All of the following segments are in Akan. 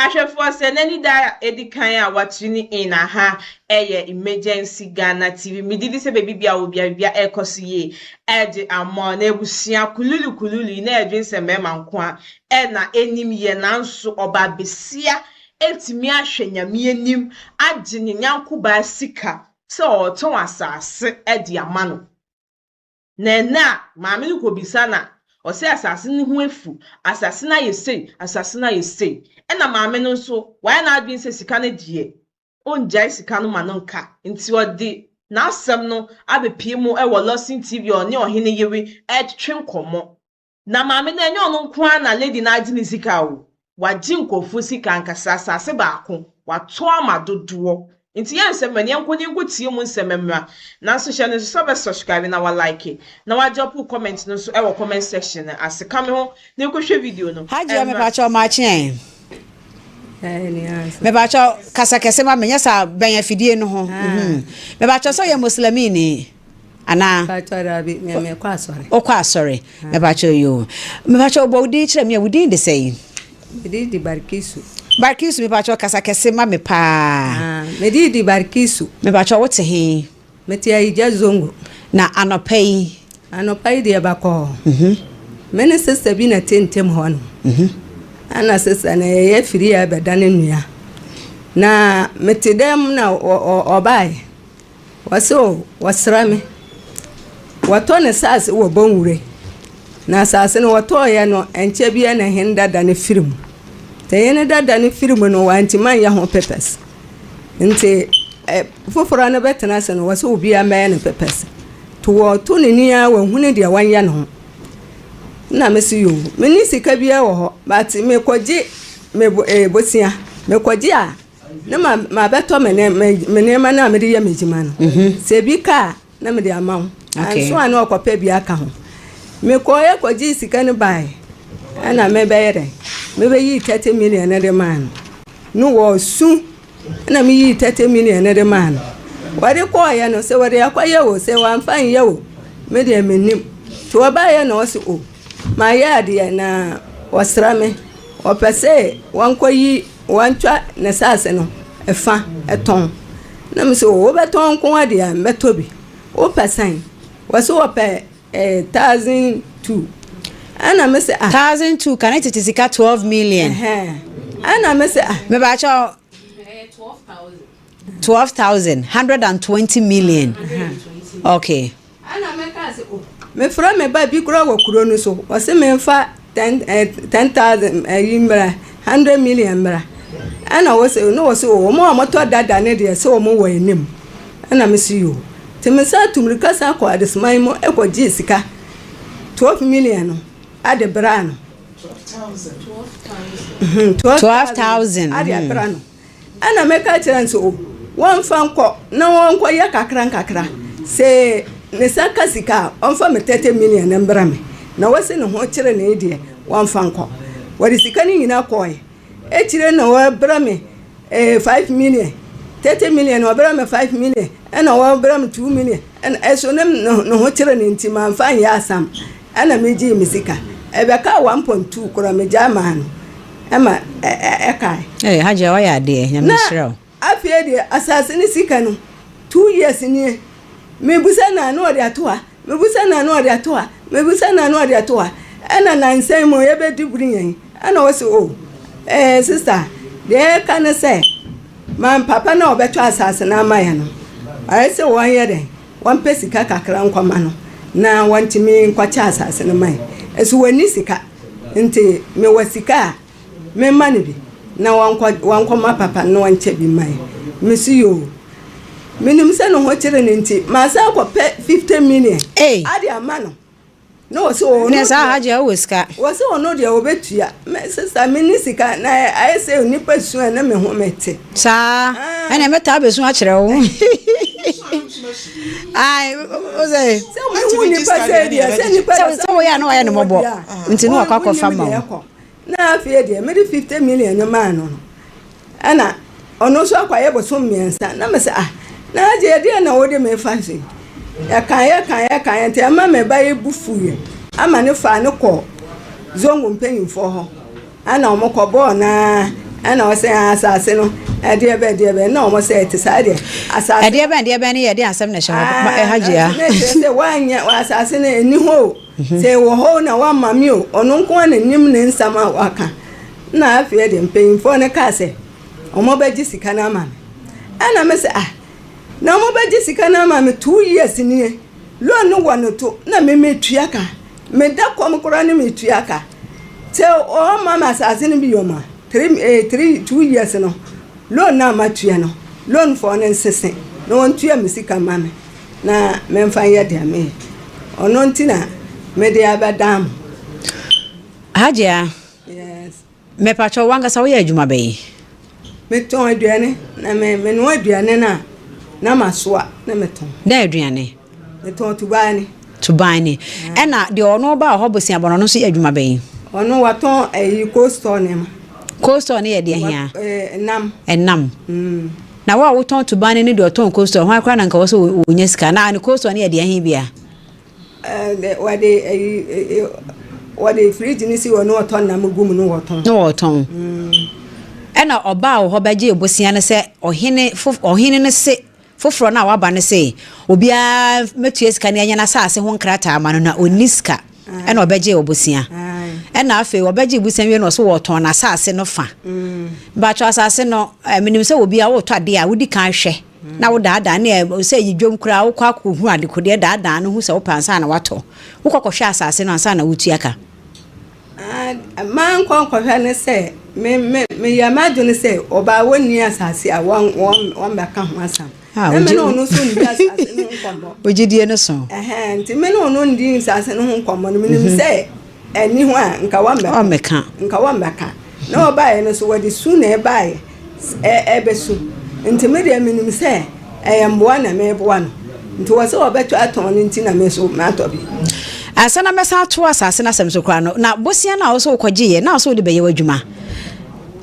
Ahwɛfoɔ, sɛ n'ani da a edi kan a watune in aha ɛyɛ Emergency Ghana TV. Megye di sɛ baabi bia wɔ bia bia ɛrekɔ so yie ɛde ama na abusua kululu kululu yi na ɛdwen sɛ mmarima nko a ɛna anim yɛ, nanso ɔbaa besia etumi ahwɛ Nyame anim agye ne nyanko baa sika sɛ ɔretɔn asase ɛde ama no. Na ɛnɛ a maame no kɔbisa na ɔsɛ asase no ho efu, asase no ayɛ sei, asase no ayɛ sei. Ɛna maame no nso wayɛ n'adwene sɛ sika no deɛ, ɔngyae sika no ma no nka, nti ɔde n'asɛm no abɛpie mu ɛwɔ Lawson TV a ɔne ɔhene yere ɛretwe nkɔmmɔ. Na maame no, ɛnyɛ ɔno nko ara na lady no agye ne sika o, wagye nkurɔfoɔ sika ankasa. Asase baako watɔ ama dodoɔ, nti yɛn nsɛm mɛ yɛnkɔ ne nkɔ tie mu nsɛm mmra. Nanso hyɛ no nso sɛ ɔbɛ subscribe na wa like na wa drop comment no nso ɛwɔ comment section no ase. Ka me ho na nkɔhwɛ video no. Hajia, mepakyɛw, maakyeɛ. Mepakyɛw, kasa kɛse ma menyɛ saa bɛn afidie no ho. Mepakyɛw, sɛ ɔyɛ Muslimini anaa? Wokɔ asɔre? Mepakyɛw yo, mepakyɛw, bɔ wo din kyerɛ me a, wo din de sɛn? Mede di Barkisu. Barkisu, mepakyɛw, kasa kɛse ma me paa. Mede di Barkisu. Mepakyɛw, wote he? Mete Ayigya Zongo. Na anɔpa yi? Anɔpa yi deɛ, bakɔɔ. Me ne sister bi na te ntɛm hɔ no. Ɛna sister no yɛyɛ firi a bɛda ne nua. Na mete dɛm na ɔbaeɛ. Wɔse o, wɔsrɛ me. Wɔtɔ ne saase wɔ Bɔnwure. Na asase no wɔtɔɔeɛ no, ɛnkyɛ biara na hene dada no firi mu. Nti hene dada no firi mu no, wantumi anyɛ ho papers. Nti foforɔ no bɛtena ase no, wɔsɛ obiara mmɛyɛ no papers. Nti wɔto ne ni ara wɔhunu deɛ wɔnyɛ ne ho. Na mese yo, menni sika biara wɔ hɔ, but mekɔgye me bosia. Mekɔgye a, ne ma mabɛtɔ me ne me nneɛma no a mede yɛ me adwuma no. Sɛ bi ka a, na mede ama wo. Anso a na ɔkɔpɛ bi aka ho. Mekɔɛ kɔgyee sika no baeɛ. Ɛna mebɛyɛ dɛn? Mebɛyii 30 million no de maa no. No wɔsu ɛna meyii 30 million no de maa no. Wɔde kɔɔeɛ no, sɛ wɔde akɔyɛ o, sɛ wɔamfa nyɛ o, me deɛ mennim. Nti wɔbaeɛ na ɔse o, mayɛ adeɛ na wɔsrɛ me. Wɔpɛ sɛ wɔnkɔyi wɔntwa ne saase no ɛfa ɛtɔn. Na me sɛ o, wobɛtɔn nko ara deɛ a, mɛtɔ bi. Wopɛ sɛn? Wɔse wɔpɛ 1,200. Ɛna me sɛ ah. 1,200 ka ne tete sika 12 million. Ɛna me sɛ ah. Mepakyɛw, 12,000, 120 million, okay. Ɛna mɛka sɛ o, mefrɛ me ba bi koraa wɔ kuro no so, wɔse memfa 10,000 ɛyi mmra, 100 million mmra. Ɛna wɔsɛ ne wɔsɛ o, wɔn a wɔtɔ dada ne deɛ sɛ wɔn wɔ anim. Ɛna me si yo, nti me san tu mirika san kɔ adesoman mu ɛkɔgye sika 12 million no ade bra no. 12,000. Ade abra no. Ɛna mɛka kyerɛ nso o, wɔmfa nkɔ na wɔnkɔyɛ kakra nkakra. Sɛ ne nsa ka sika a, ɔmfa me 30 million no mbra me. Na wɔsi ne ho kyerɛ ne deɛ, wɔmfa nkɔ. Wɔde sika no nyinaa kɔɛ. Ekyire na wɔbrɛ me 5 million, 30 million wɔbrɛ me 5 million, ɛna wɔbrɛ me 2 million. Ɛna ɛso ne ne ho kyerɛ ne nti mamfa nyɛ asam. Ɛna megyee me sika ɛbɛka 1.2 koraa megyaa maa no ɛma ɛkae. Ee, Hajia, wayɛ adeɛ. Nyame Na nhyira wo. Afei deɛ, asase ne sika no, 2 years nie. Mebusa na na ɔde ato ha, mebusa na na ɔde ato ha, mebusa na na ɔde ato ha. Ɛna nansan mu yɛbɛdi buri yɛn, ɛna wɔsi o, sister, deɛ ɛka ne sɛ ma papa na ɔbɛtɔ asase no ama yɛn no, ayɛ sɛ wɔnyɛ dɛn, wɔmpɛ sika kakra nkɔma no na wɔntumi nkɔkyɛ asase no ma yɛn. Ɛso wɔnni sika, nti mewɔ sika a memma no bi na wɔnkɔ wɔnkɔma papa no na wɔnkyɛ bi ma yɛn. Mesi yoo, menim sɛ ne ho kyerɛ ne nti masan kɔpɛ 50 million Ei. ade ama no na wɔsɛ ɔno Ne saa deɛ Hajia, wowɔ sika. Wɔsɛ ɔno deɛ wɔbɛtua. Me sister, menni sika na ayɛ sɛ nipa su a na me ho mete. Saa. Ah. Ɛna mɛtaa bɛsu akyerɛ wo. Ai, wo sɛ sɛ wohu nipa sɛ deɛ sɛ nipa Sɛ woyɛ a na wayɛ no mmɔbɔ. Nti na wakɔ akɔfa ma wo. Na afei deɛ, mede 50 million no maa no no, ɛna ɔno nso akɔyɛ bosom 3 na mesɛ ah, na agye ɛdeɛ na wode me fa so yi. Yɛka yɛka yɛka yɛ nti ɛma me ba yi bu fuiɛ ama ne fa ne kɔ Zongo mpanyimfoɔ hɔ. Ɛna ɔmo kɔ bɔɔl naa. Ɛna ɔsɛ asase no ɛdeɛ bɛn deɛ bɛn na wɔn sɛ ɛte saa deɛ asase. Ɛdeɛ bɛn deɛ bɛn ne yɛ ɛdeɛ asɛm na ɛhyɛ hɔ ɛha gyea. Na ɛkyerɛ sɛ wanyɛ asase no ɛni hɔ o mhm. sɛ ɛwɔ hɔ na wama mi o ɔno nko ara na nim ne nsɛm a waka na afei deɛ mpanyinfoɔ no kaa sɛ wɔn bɛgye sika no ama me ɛna me sɛ ah na wɔn bɛgye sika no ama me 2 years nie loan no wɔ ne to na me metua ka meda kɔm koraa ne metua ka sɛ ɔma me asase no bi yɔ ma 3 eh 3 2 years no loan na matua no loan foɔ no nsese na wɔntua me sika ma me na memfa nyɛ deɛ meyɛ ɔno nti na mede abɛdan mo. Hagyia. Yes. Mepatwɛ wankasa woyɛ adwuma bɛyi? Metɔn aduane na me menoa aduane no a na masoa na metɔn. Dɛn aduane? Metɔn tubaani. Tubaani. Ɛna deɛ ɔno ba wɔ hɔ bosia bɔ no, ɔno nso yɛ adwuma bɛyi? Ɔno watɔn ɛyi cold store nneɛma. Cold store ne yɛ deɛ hia? Ɛnam. Ɛnam. Na wo a wotɔn tubaani ne deɛ ɔtɔn cold store, hwan koraa na nka wɔ sɛ wɔnya sika? Na ne cold store ne yɛ deɛ he bia? Wɔde ɛyi wɔde fridge ne si hɔ na wɔtɔ nam gu mu na wɔtɔn. Na wɔtɔn. Ɛna ɔbaa wɔ hɔ bɛgye bosia no sɛ ɔhene fo ɔhene no se foforɔ no a waba no se obiara mɛtua sika no anya n'asase ho nkrataa ma no na ɔnni sika ɛna ɔbɛgye ɔbosia. Ɛna afei ɔbɛgye bosia wie no ɔso wɔtɔn n'asase no fa. Mpakyɛw asase no menim sɛ obiara wotɔ adeɛ a wodi kan hwɛ na wodaadaa ne sɛ yi dwom koraa wokɔ akɔhu adekodeɛ daadaa no hu sɛ wopɛ ansa na watɔ. Wokɔ kɔhwɛ asase no ansa na wotua ka? Maa nkɔ nkɔhwɛ ne sɛ me me meyɛ m'adwene sɛ ɔbaa wɔnni asase a wɔn wɔn wɔn bɛka ho asɛm. Na me ne ɔno nso ndi asase no ho nkɔmmɔ. Ogyidie no so. Ɛhɛn nti me ne ɔno ndi asase no ho nkɔmmɔ no menim sɛ ɛni ho a nka wɔmmɛka. Ɔmmɛka. Nka wɔmmɛka. Na ɔbaeɛ no nso wɔde su na ɛbaeɛ ɛ ɛbɛsu. Nti me deɛ menim sɛ ɛyɛ mboa na meboa no. Nti wɔ sɛ wɔbɛtɔ atɔn no nti na me nso matɔ bi. Ansa na mɛsan ato asase no asɛm so koraa no, na bosia no a wo sɛ wokɔgyeeɛ na wo sɛ wode bɛyɛ w'adwuma.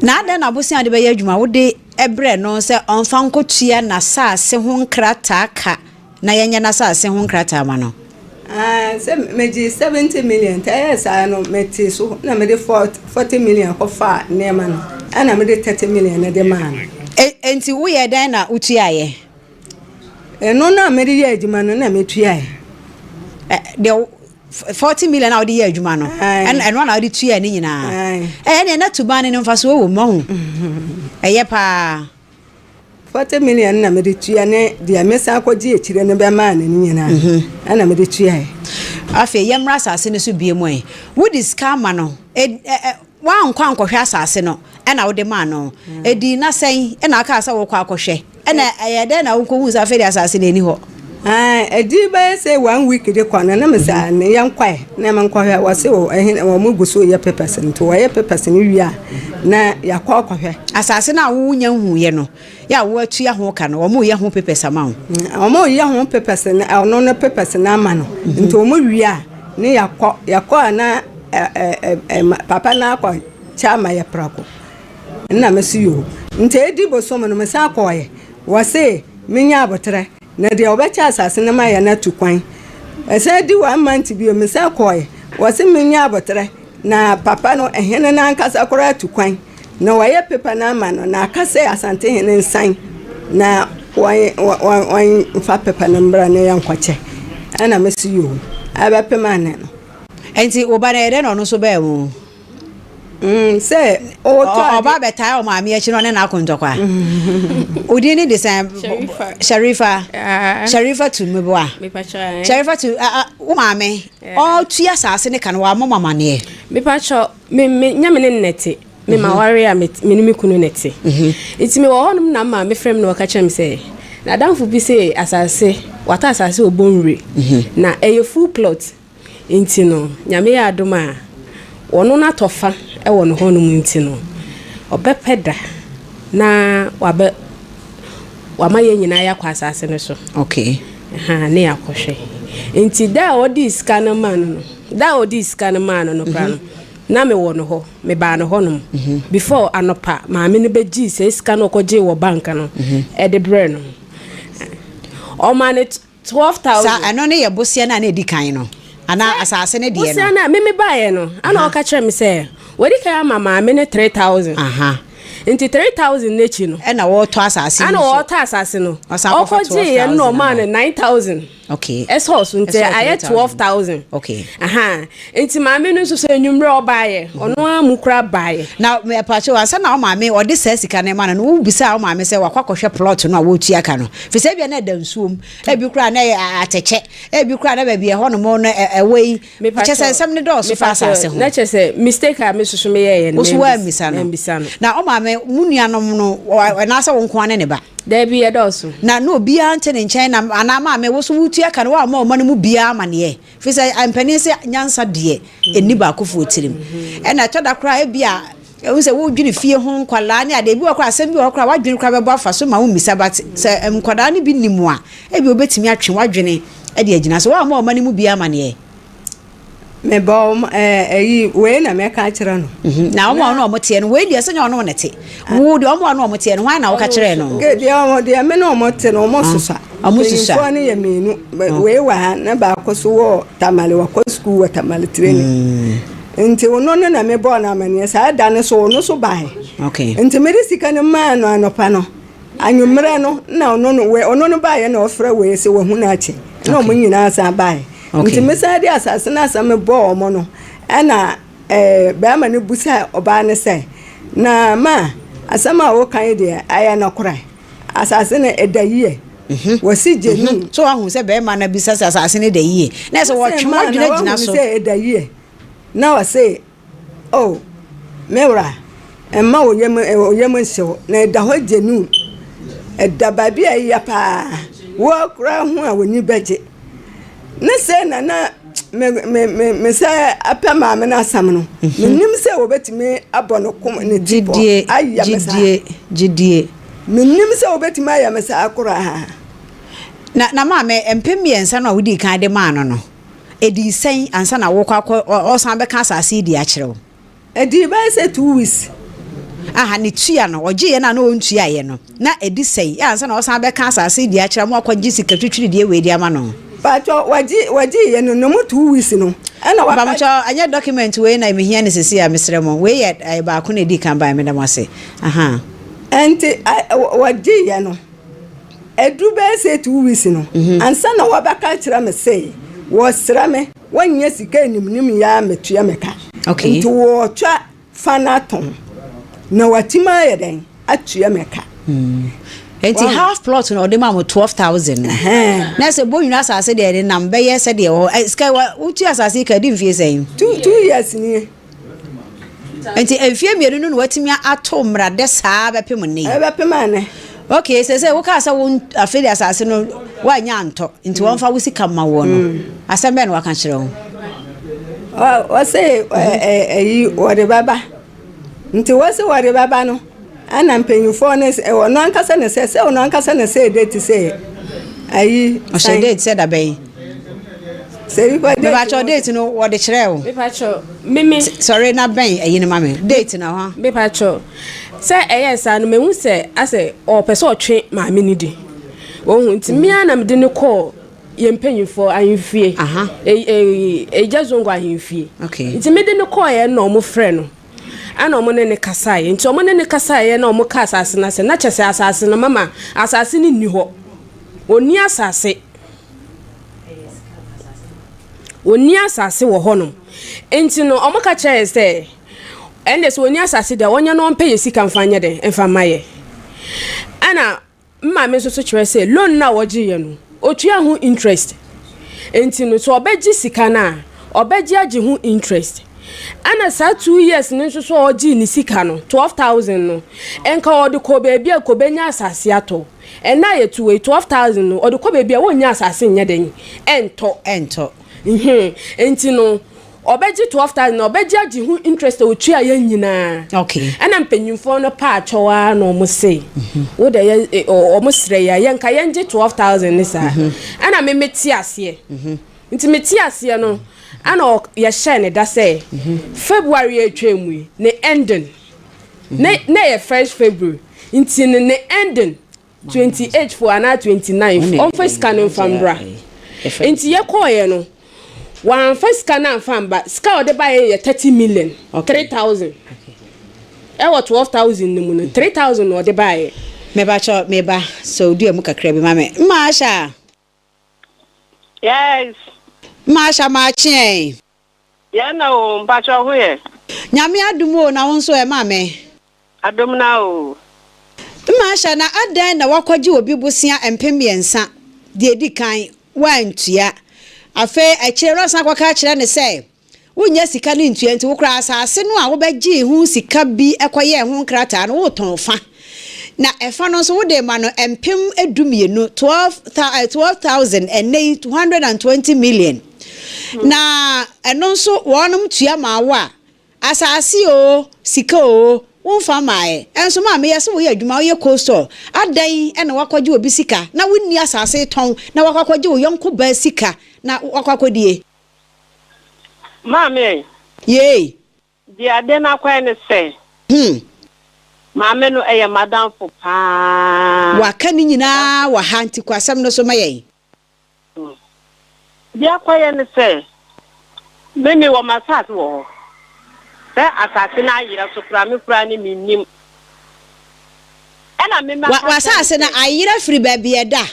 Na adɛn na bosia a wode bɛyɛ adwuma wode brɛ no sɛ ɔmfa nkɔtua n'asase ho nkrataa ka na yɛnyɛ n'asase ho nkrataa ma no? Ah, sɛ megye 70 million nti ɛyɛ saa no mete so na mede 40 million kɔfaa nneɛma no ɛna mede 30 million no de maa no. Enti woyɛ dɛn na wotuaeɛ? Ɛno no a mede yɛ adwuma no na metuaeɛ. Deɛ 40 million a wode yɛ adwuma no ɛno na wode tuae ne nyinaa? Ɛyɛ neɛ na tuban no mfasoɔ wɔ mu ɔho ɛyɛ paa. 40 million na mede tua ne deɛ mesan kɔgye akyire no bɛmaa no no nyinaa ɛna mede tuaeɛ. Afei yɛmmra asase no so bie mu ɛ. Wode sika ama no, woankɔ ankɔhwɛ asase no ɛna wode maa no. Ɛdii na sɛn ɛna aka sɛ wokɔ akɔhwɛ? Ɛna ɛyɛ dɛn na wokɔhuu sɛ afei de asase no ɛni hɔ? Ɛdi bɛyɛ sɛ one week de kɔ no na mesɛ ne yɛnkɔɛ na menkɔhwɛ. Wɔse wɔ mo gu so yɛ papers, nti wɔyɛ papers no wie a na yɛakɔ akɔhwɛ. Asase no a wonya nhuiɛ no yɛ a woatua ho ka no, wɔn yɛ ho papers ama wo? Wɔn yɛ ho papers no, ɔno no papers no ama no, nti wɔn wie a ne yɛakɔ. Yɛkɔ a na papa no akɔ kyɛ ama yɛ prako nna me so yoo. Nti edi bosom no mesan kɔɔɛ, wɔse menya abotrɛ na deɛ ɔbɛkyɛ asase no ma yɛ no atu kwan. Ɛsan di one month bio mesan kɔɔɛ, wɔse menya abotrɛ na papa no ɛhene no ankasa koraa atu kwan na wɔyɛ paper no ama no na aka sɛ Asantehene nsan na wɔn wɔn wɔn paper no mbra na yɛnkɔkyɛ. Ɛna mesi yoo ɛbɛpem ane no. Enti wo ba no ɛyɛ dɛn na ɔno nso bɛɛ mu? Sɛ ɔtɔ ɔba bɛtae ɔmaame akyi na ɔne n'ako ntɔkwa. Odin ne de sɛn? Sharifa. Sharifa. Sharifa tu meboa. Sharifa tu wo maame ɔtua asase ne ka no wɔamɔ mo amanneɛ? Mepakyɛ me me nyɛ me ne nnɛte me ma ware a me ne me kunu nɛte. Nti mewɔ hɔnom na maame frɛ me na ɔka kyerɛ me sɛ n'adamfo bi sɛ asase watɔ asase wɔ Bonwire na ɛyɛ full plot. Nti no Nyame yɛ adom a wɔno no atɔ fa wɔ no hɔnom nti no ɔbɛpɛ da na wabɛ wama yɛn nyinaa yɛakɔ asase no so. Ha ne yɛakɔhwɛ. Nti da a ɔde sika no maa no no, da a ɔde sika no maa no no koraa no, na mewɔ no hɔ, mebaa no hɔnom before anɔpa maame no bɛgyee sɛ sika no ɔkɔgyee wɔ bank no ɛde brɛ no. Ɔma no 12,000. Sa ɛno ne yɛ bosia no a na ɛdi kan no anaa asase no deɛ no? Bosia no a meme baeɛ no, ana ɔka kyerɛ me sɛ wɔde kan ama maame no 3,000. Nti 3000 no akyi no. Ɛna wɔretɔ asase no Ɛna wɔretɔ asase no. Ɔsan akɔfa Ɔkɔgye yɛn na ɔmaa no 9000. Okay. Ɛsɔɔ so nti ayɛ 12000. Okay. Aha. Nti maame no nso so anwummerɛ ɔbaeɛ. Ɔno ara mu koraa baeɛ. Na mepakyɛw ansa na wo maame ɔde saa sika no rema no no wobisaa wo maame sɛ wakɔ akɔhwɛ plot no a wɔretua ka no? Firi sɛ ebia na ɛda nsuom, ebi koraa na ɛyɛ atɛkyɛ, ebi koraa na baabi ɛhɔnom no ɛwɔ yi. Kyɛ sɛ nsɛm no dɔɔso fa asase ho. Na kyɛ sɛ mistake a me soso meyɛeɛ no Wo so woammisa no. Mammisa no. Na wo maame, mo nuanom no, anaasɛ wo nko ara ne ne ba? Daabi, yɛdɔɔso. Na na obiara nte ne nkyɛn na anaa maame wo so wotua ka no woamma ɔma no mu biara amaneɛ? Firi sɛ mpanin se nyansa deɛ ɛnni baakofoɔ tirim. Ɛna ɛtɔ da koraa ebia wohu sɛ wodwene fie ho nkwadaa ne adeɛ ebi wɔ koraa asɛm bi wɔ hɔ koraa w'adwene koraa bɛbɔ afa so ma wommisa but sɛ nkwadaa no bi nim a ebia wobɛtumi atwe w'adwene de agyina so. Woamma ɔma no mu biara amaneɛ? Mebɔ wɔn ɛɛ ɛyi wei na mɛka akyerɛ no. Mhm. Na wɔn a ɔne wɔn teɛ no wei deɛ sɛ nyɛ ɔne wɔn te. Wo deɛ wɔn a ɔne wɔn teɛ no hwan na woka kyerɛɛ no? Ke deɛ wɔn deɛ me ne wɔn te no wɔn sosa. Wɔn sosa. Mpanyinfoɔ no yɛ mmienu. Wei wɔ ha na baako so wɔ Tamale wakɔ sukuu wɔ Tamale training. Nti ɔno no na mebɔɔ no amaneɛ saa da no so ɔno so bae. Okay. Nti mede sika no maa no anɔpa no. Anwummerɛ no na ɔno no wei ɔno no baeɛ na ɔfrɛ wei sɛ wahu no akyɛ na wɔn nyinaa san baeɛ. Nti mesan de asase no asɛm bɔɔ wɔn no ɛna ɛɛ barima no bisa ɔbaa no sɛ na ma asɛm a woka yi deɛ ɛyɛ nokorɛ asase no ɛda yie mhm. wɔsi gye nu. Mhm. So wahu sɛ barima no bisa sɛ asase no da yie na ɛsɛ wɔtwe wɔn adwene gyina so. sɛ ɛda yie na wɔse O me wura, mma wo yam wo yam nhye wo, na ɛda hɔ genuine. Ɛda baabi a ɛyɛ paa. Wo koraa ho a w'ani bɛgye. Ne sɛ na na me me me me sɛ apɛ maame no asɛm no. Mhm. Menim sɛ wɔbɛtumi abɔ no kom ne ti pɔ ayɛ me saa. Gyidie, gyidie. Menim sɛ wɔbɛtumi ayɛ me saa koraa. Na na maame mpem 3 no a wodii kan de maa no no. Edii sɛn ansa na worekɔ akɔ ɔresan bɛka asase yi de akyerɛ wo? Edii bɛyɛ sɛ 2 weeks. Aha, ne tua no, ɔgyeeɛ no a na ɔntuaeɛ no, na ɛdi sɛn ansa na ɔresan bɛka asase yi de akyerɛ wo ma woakɔgye sika twitwirideɛ wei de ama no? Paatwɔ, wɔgye, wɔgyeeɛ no, no mu 2 weeks no, ɛna waka. Mpamokyɛw, ɛnyɛ document wei na mehia no seesei a, mesrɛ mo. Wei yɛ ɛyɛ baako na ɛdii kan baeɛ, meda mo ase. Aha. Ɛnti, wɔgyeeɛ no. Ɛduru bɛyɛ sɛ 2 weeks no, ansa na wɔbɛka akyerɛ me sɛ wɔsrɛ me wɔnyɛ sika animnim yi ara mmɛtua me ka. Okay. Nti wɔretwa fa no atɔn na wɔatumi ayɛ dɛn atua me ka. Nti half plot na ɔde ma mo 12,000 no. Na sɛ Bonyina asase deɛ ɛde nam bɛyɛ sɛdeɛ wɔ hɔ. Sika wotua asase yi ka di mfie sɛn? 2 years nie. Nti mfie 2 no na watumi ato mmara dɛ saa bɛpem nnɛ yi. Ɛbɛpem anɛ. Okay, sɛ sɛ wokaa sɛ wo afei de asase no woanya antɔ nti wɔmfa wo sika ma woɔ no asɛm bɛn na waka kyerɛ wo? Wɔse ɛyi wɔde bɛba nti wɔse wɔde bɛba no ɛna mpanyinfoɔ no ɔno ankasa na sɛ sɛ ɔno ankasa na sɛ date sɛ ayi. Ɔhyɛ date sɛ dabɛn? Sɛ nipa date. Mepakyɛw date no wɔde kyerɛ wo. Mepakyɛw mimi. Sɔre na bɛn ayi no ma me date na hɔ. Mepakyɛw sɛ ɛyɛ saa no mehu sɛ asɛ ɔpɛ sɛ ɔtwe maame no di ohun nti mmea na mede no kɔɔ yɛn mpanyinfoɔ ahemfie egya zongo ahemfie nti mede no kɔɔ yɛn na ɔmo frɛ no ɛna ɔmo ne ne kasaeɛ nti ɔmo ne ne kasaeɛ na ɔmo ka asase no asɛ na kyɛ sɛ asase no mama asase no nni hɔ ɔnni asase ɔnni asase wɔ hɔnom nti no ɔmo ka kyerɛ yɛ sɛ ɛnna sɛ ɔnni asase deɛ ɔnyɛ no ɔmpɛ yɛ sika mfa nyɛ dɛ mfa mma yɛ ɛna maame nso so kyerɛ sɛ loan no a wɔgye yɛ no otua ho interest nti no sɛ ɔbɛgye sika no a ɔbɛgye agye ho interest ɛna saa 2 years no nso so a ɔgye ne sika no 12,000 no nka ɔde kɔ baabi a kɔbɛnya asase atɔ ɛna yɛ tu wei 12,000 no ɔde kɔ baabi a wɔnnya asase nyɛ den ɛntɔ. Ɛntɔ. Nti no ɔbɛgye 12,000 na ɔbɛgye agye ho interest a otua yɛ nyinaa. Ɛna mpanyinfoɔ no pa atwɛw ara na ɔmo se wo de yɛ ɔmo srɛ yɛ yɛn nka yɛn gye 12,000 ne saa. Ɛna me me te aseɛ. Nti me te aseɛ no ɛna yɛhyɛ ne da sɛ February atwa mu yi ne ending ne na yɛ first February nti ne ne ending 28 fo anaa 29 ɔmfa sika no mfa mbra. Nti yɛkɔɔyɛ no wɔamfa sika no amfa mba. Sika a ɔde baeɛ yɛ 30 million 3000. Ɛwɔ 12,000 no mu no, 3,000 na ɔde baeɛ. Mepakyɛw, me ba, sɔ wo dua mu kakra bi ma me. Marsha! Yes. Marsha, makye ɛn. Yɛn na o, mpakyɛw ho yɛ? Nyame adom o, na wo nso ɛ, maame? Adom na o. Marsha, na adɛn na woakɔgye obi bosea 3000, deɛ ɛdi kan, woantua. Afei akyire no woasan akɔka akyerɛ no sɛ Wonnya sika no ntua nti, wo koraa asase no a wobɛgyee ho sika bi kɔyɛɛ ho nkrataa no, woretɔn fa. Na ɛfa no nso, wode rema no 12,000, 12,000, ɛnnɛ yi 220 million. Na ɛno nso wɔnom tua maa wo a, asase oo, sika oo, womfa mmaeɛ. Ɛnso maame, yɛse woyɛ adwuma, woyɛ cold store, adɛn na woakɔgye obi sika na wonni asase tɔn na woakɔ akɔgye wo yɔnko baa sika na woakɔ akɔdie? Maame ei. Yei. Deɛ adeɛ no akɔyɛ ne sɛ. Hmm. Maame no ɛyɛ m'adamfo paa. Waka ne nyinaa wɔ ha nti kɔ asɛm no so ma yɛn. Hmm. Deɛ akɔyɛ ne sɛ, me me wɔ m'asaase wɔ hɔ. Sɛ asaase no ayera so koraa me koraa ne mennim. Ɛna me maka kyerɛ no sɛ. W'asaase no ayera firi baabi ɛda?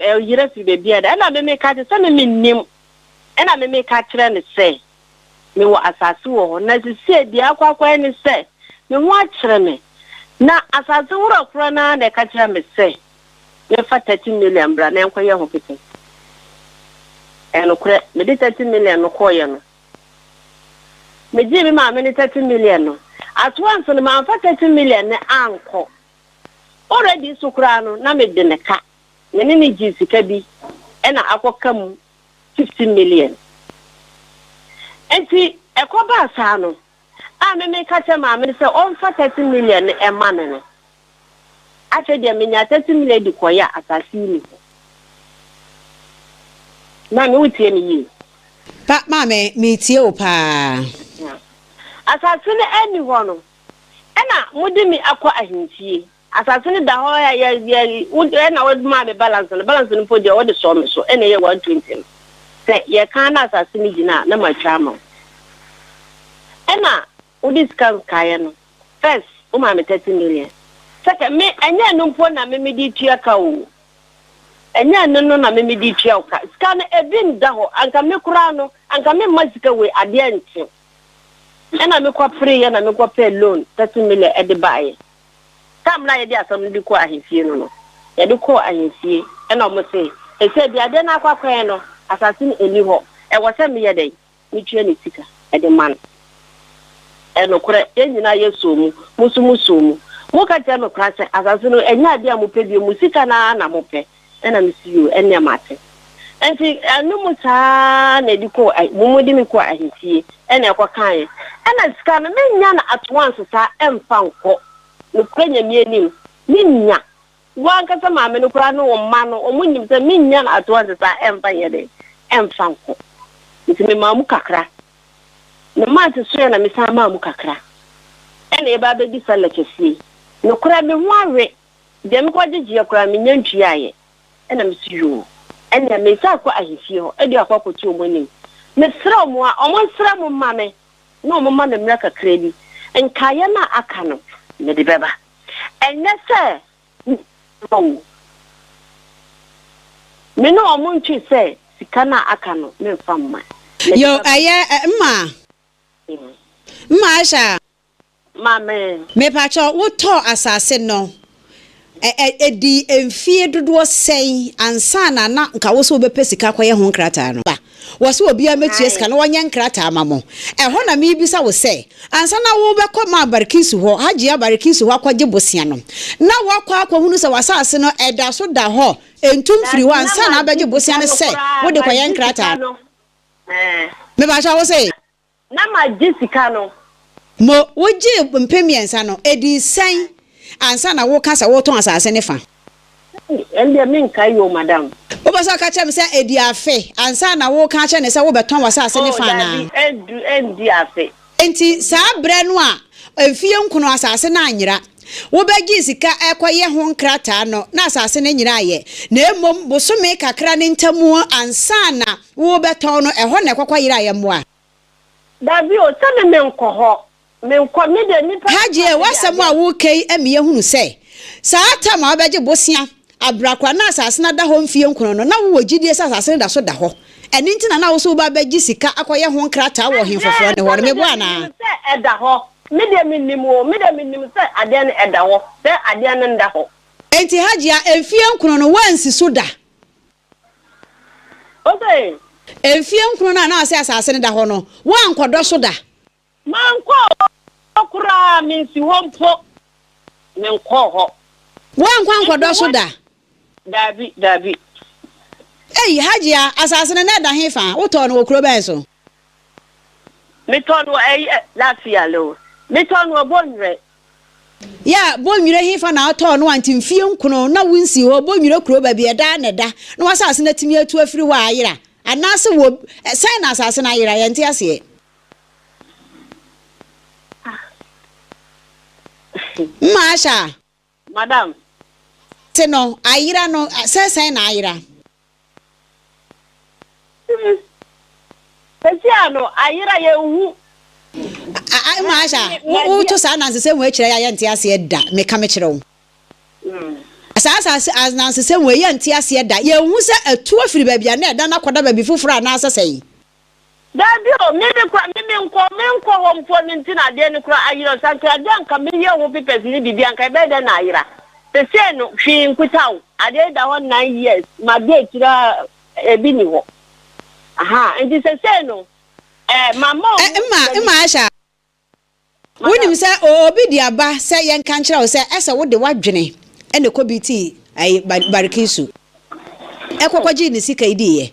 Ɛyera firi baabi a ɛda. Ɛnna me meka kyerɛ, sɛ me mennim. Ɛnna me meka kyerɛ no sɛ, Mewɔ asase wɔ hɔ, na seesei deɛ akɔ akɔyɛ ne sɛ, me ho akyere me. Na asase wura korɔ no ara na ɛka kyerɛɛ me sɛ, memfa 30 million mmra na yɛnkɔyɛ ho pepɛ. Ɛyɛ nokorɛ, mede 30 million no kɔeɛ no, megyee me maame no 30 million no. At once no, mamfa 30 million no ankɔ. Already nso koraa no na me de no ka, me ne no gyee sika bi ɛna akɔ ka mu 50 million. Nti ɛkɔ baa saa no a me me ka kyerɛ maame no sɛ ɔnfa 30 million no ɛma me no, afei deɛ me nyaa 30 million de kɔeɛ a asase yi ni hɔ. Maame wo tie me yie? Pa, maame me tie wo paa. Asase no ɛni hɔ no, Ɛna mode me akɔ ahemfie. Asase no da hɔ ɛ yɛ yɛ wo ɛna wode maa me balance no balance no mpo deɛ wode sɔɔ me so ɛna ɛyɛ 120 no sɛ yɛka na asase no gyina a na matwa ama wo ɛna wode sika nkaeɛ no first womaa me 30 million second me ɛnyɛ ɛno mpo na me mede tua ka o ɛnyɛ ɛno no na me mede tua wo ka sika no ebi nda hɔ anka me koraa no anka me mma sika wei adeɛ nkye Ɛna me kɔ pereeɛ na me kɔ pɛɛ loan 30 million ɛde baeɛ. Time no a yɛde asɛm no de kɔɔ ahemfie no no, yɛde kɔɔ ahemfie ɛna wɔn se, ɛsɛ deɛ adeɛ no akɔ akɔyɛ no, asase no ɛnni hɔ, ɛwɔ sɛ meyɛ dɛn? Metua ne sika ɛde ma no. Ɛnokorɛ, yɛn nyinaa yɛ soo mu, mo nso mo soo mu. Mo ka kyerɛ me koraa sɛ asase no ɛnyɛ adeɛ a mopɛ bio, mo sika no ara na mopɛ. Ɛna me se yoo ɛnneɛ mate. Nti ɛno mu saa na ɛde kɔɔ ah mo de me kɔɔ ahemfie ɛna ɛkɔ kaeɛ. Ɛna sika no mennya no at once saa ɛmfa nkɔ. Nokorɛ Nyame anim mennya. Wo ankasa maame no koraa ne wo mma no wɔn nim sɛ mennya no at once saa ɛmfa nyɛ dɛn ɛmfa nkɔ. Nti memaa mu kakra. Me month soeɛ na mesan maa mu kakra. Ɛna yɛba abɛdi sallah kɛseɛ yi. Nokorɛ me ho awe. Deɛ mekɔ gyegyeɛ koraa mennya ntuaeɛ. Ɛna mese yoo, ɛnneɛ meresan akɔ ahemfie hɔ de akɔ akɔto wɔn anim. Mesrɛ wɔn a, wɔnsrɛ mo mma me na wɔmma me mmerɛ kakra bi. Nkaeɛ no a aka no, mede bɛba. Ɛnyɛ sɛ mema o, me ne wɔn ntwe sɛ sika no a aka no memfa mma. Mede Yo, bɛba. ɛyɛ mma, mma Aisha. Maame. Mepakyɛw, wotɔɔ asase no, ɛ ɛ edii mfie dodoɔ sɛn ansa na na nka wo sɛ wobɛpɛ sika akɔyɛ ho nkrataa no? Ba, wɔse obiara mmɛtua sika na wɔnyɛ nkrataa ma mo. Ɛhɔ na merebisa wo sɛ, ansa na wobɛkɔ Maa Barikisu hɔ, Hajia Barikisu hɔ akɔgye bosea no, na woakɔ akɔhunu sɛ w'asase no ɛda so da hɔ, ɛntu mfiri Dabi, hɔ na ansa na magye wabɛgye bosea sika no no sɛ koraa, wode kɔyɛ magye sika nkrataa? no, ɛɛ. Mepakyɛw, wo se? Na magye sika no. Mo, wogyee 3000 no, edii sɛn ansa na woreka sɛ woretɔn asase no fa? Ei, ɛndeɛ menkae o, madam. Wopɛ sɛ ɔka kyerɛ me sɛ edii afe ansa na woreka akyerɛ no sɛ wobɛtɔn w'asase no Oh, fa daabi, anaa? ɛndu, ɛndi afe. Enti saa berɛ no a mfeɛ nkono asase no anyera, wobɛgyee sika rekɔyɛ ho nkrataa no, na asase no nyeraeɛ, na mmom bosome kakra no ntam ansa na worebɛtɔn no, ɛhɔ na ɛkɔkɔyeraeɛ mmoa. Dabi o, sɛ me menkɔ hɔ. Menkɔ, me deɛ nipa. Hajie, w'asɛm a woreka yi ma yɛhunu sɛ, saa tam a wobɛgye bosea abrakora na asase no ada hɔ mfie nkono no, na wowɔ gyidie sɛ asase no da so da hɔ. Ɛno nti na na wo nso woba abɛgye sika akɔyɛ ho nkrataa wɔ ɔhenfoforɔ no hɔ no. Meboa anaa? Menim sɛ ɛda hɔ. Me deɛ menim o, me deɛ menim sɛ adeɛ no ɛda hɔ, sɛ adeɛ no nda hɔ. Enti Hajia, mfie nkono no, woansi so da? Ose? Mfie nkono no a na ɔse asase no da hɔ no, woankɔdɔ so da? Mankɔ hɔ koraa, mensi hɔ mpo, menkɔɔ hɔ. Woankɔ ankɔdɔ so da? Daabi, daabi. Ei, Hajia, asase no na ɛda hefa? Wotɔɔ no wɔ kuro bɛn so? Metɔɔ no wɔ ɛyi, last year o. Metɔɔ no wɔ Bonwire. Yeah, Bonwire hefa na wotɔɔ no a nti mfie nkono na wonsii hɔ? Bonwire kuro baabi ɛda ara na ɛda na w'asase no atumi atu afiri hɔ a ayera? Anaase wɔ, sɛn na asase no ayera? Yɛnte aseɛ. Mma Asha. Madam. Te no, ayera no, sɛ sɛn na ayera? Sɛsi a no, ayera yɛnhu. Mma Asha, woto saa anansesɛm wei kyerɛ yɛ a yɛnte aseɛ da, meka mekyerɛ wo. Saa asase anansesɛm wei yɛnte aseɛ da, yɛnhu sɛ atu afiri baabi a na ɛda no akɔda baabi foforɔ anaasɛ sɛn. Dabi o, me me kora me menkɔ menkɔ hɔ mpo no nti na adeɛ no kora ayera o, sɛ anka adeɛ anka meyɛ ho papers ne biribi anka ɛbɛyɛ dɛn na ayera? Sesei no hwee nkuta o, adeɛ yi da hɔ nine years, made akyire a ebi nni hɔ. Ahaa, nti sesei no eh, mama Ɛ, ɔmo mma, baabi. mma Aisha, Madam. wonim sɛ obi de aba sɛ yɛnka nkyerɛ wo sɛ ɛsɛ wode w'adwene na ɛkɔ bi tii ayi, Barikisu, ɛkɔ kɔgyee ne sika yi diiɛ.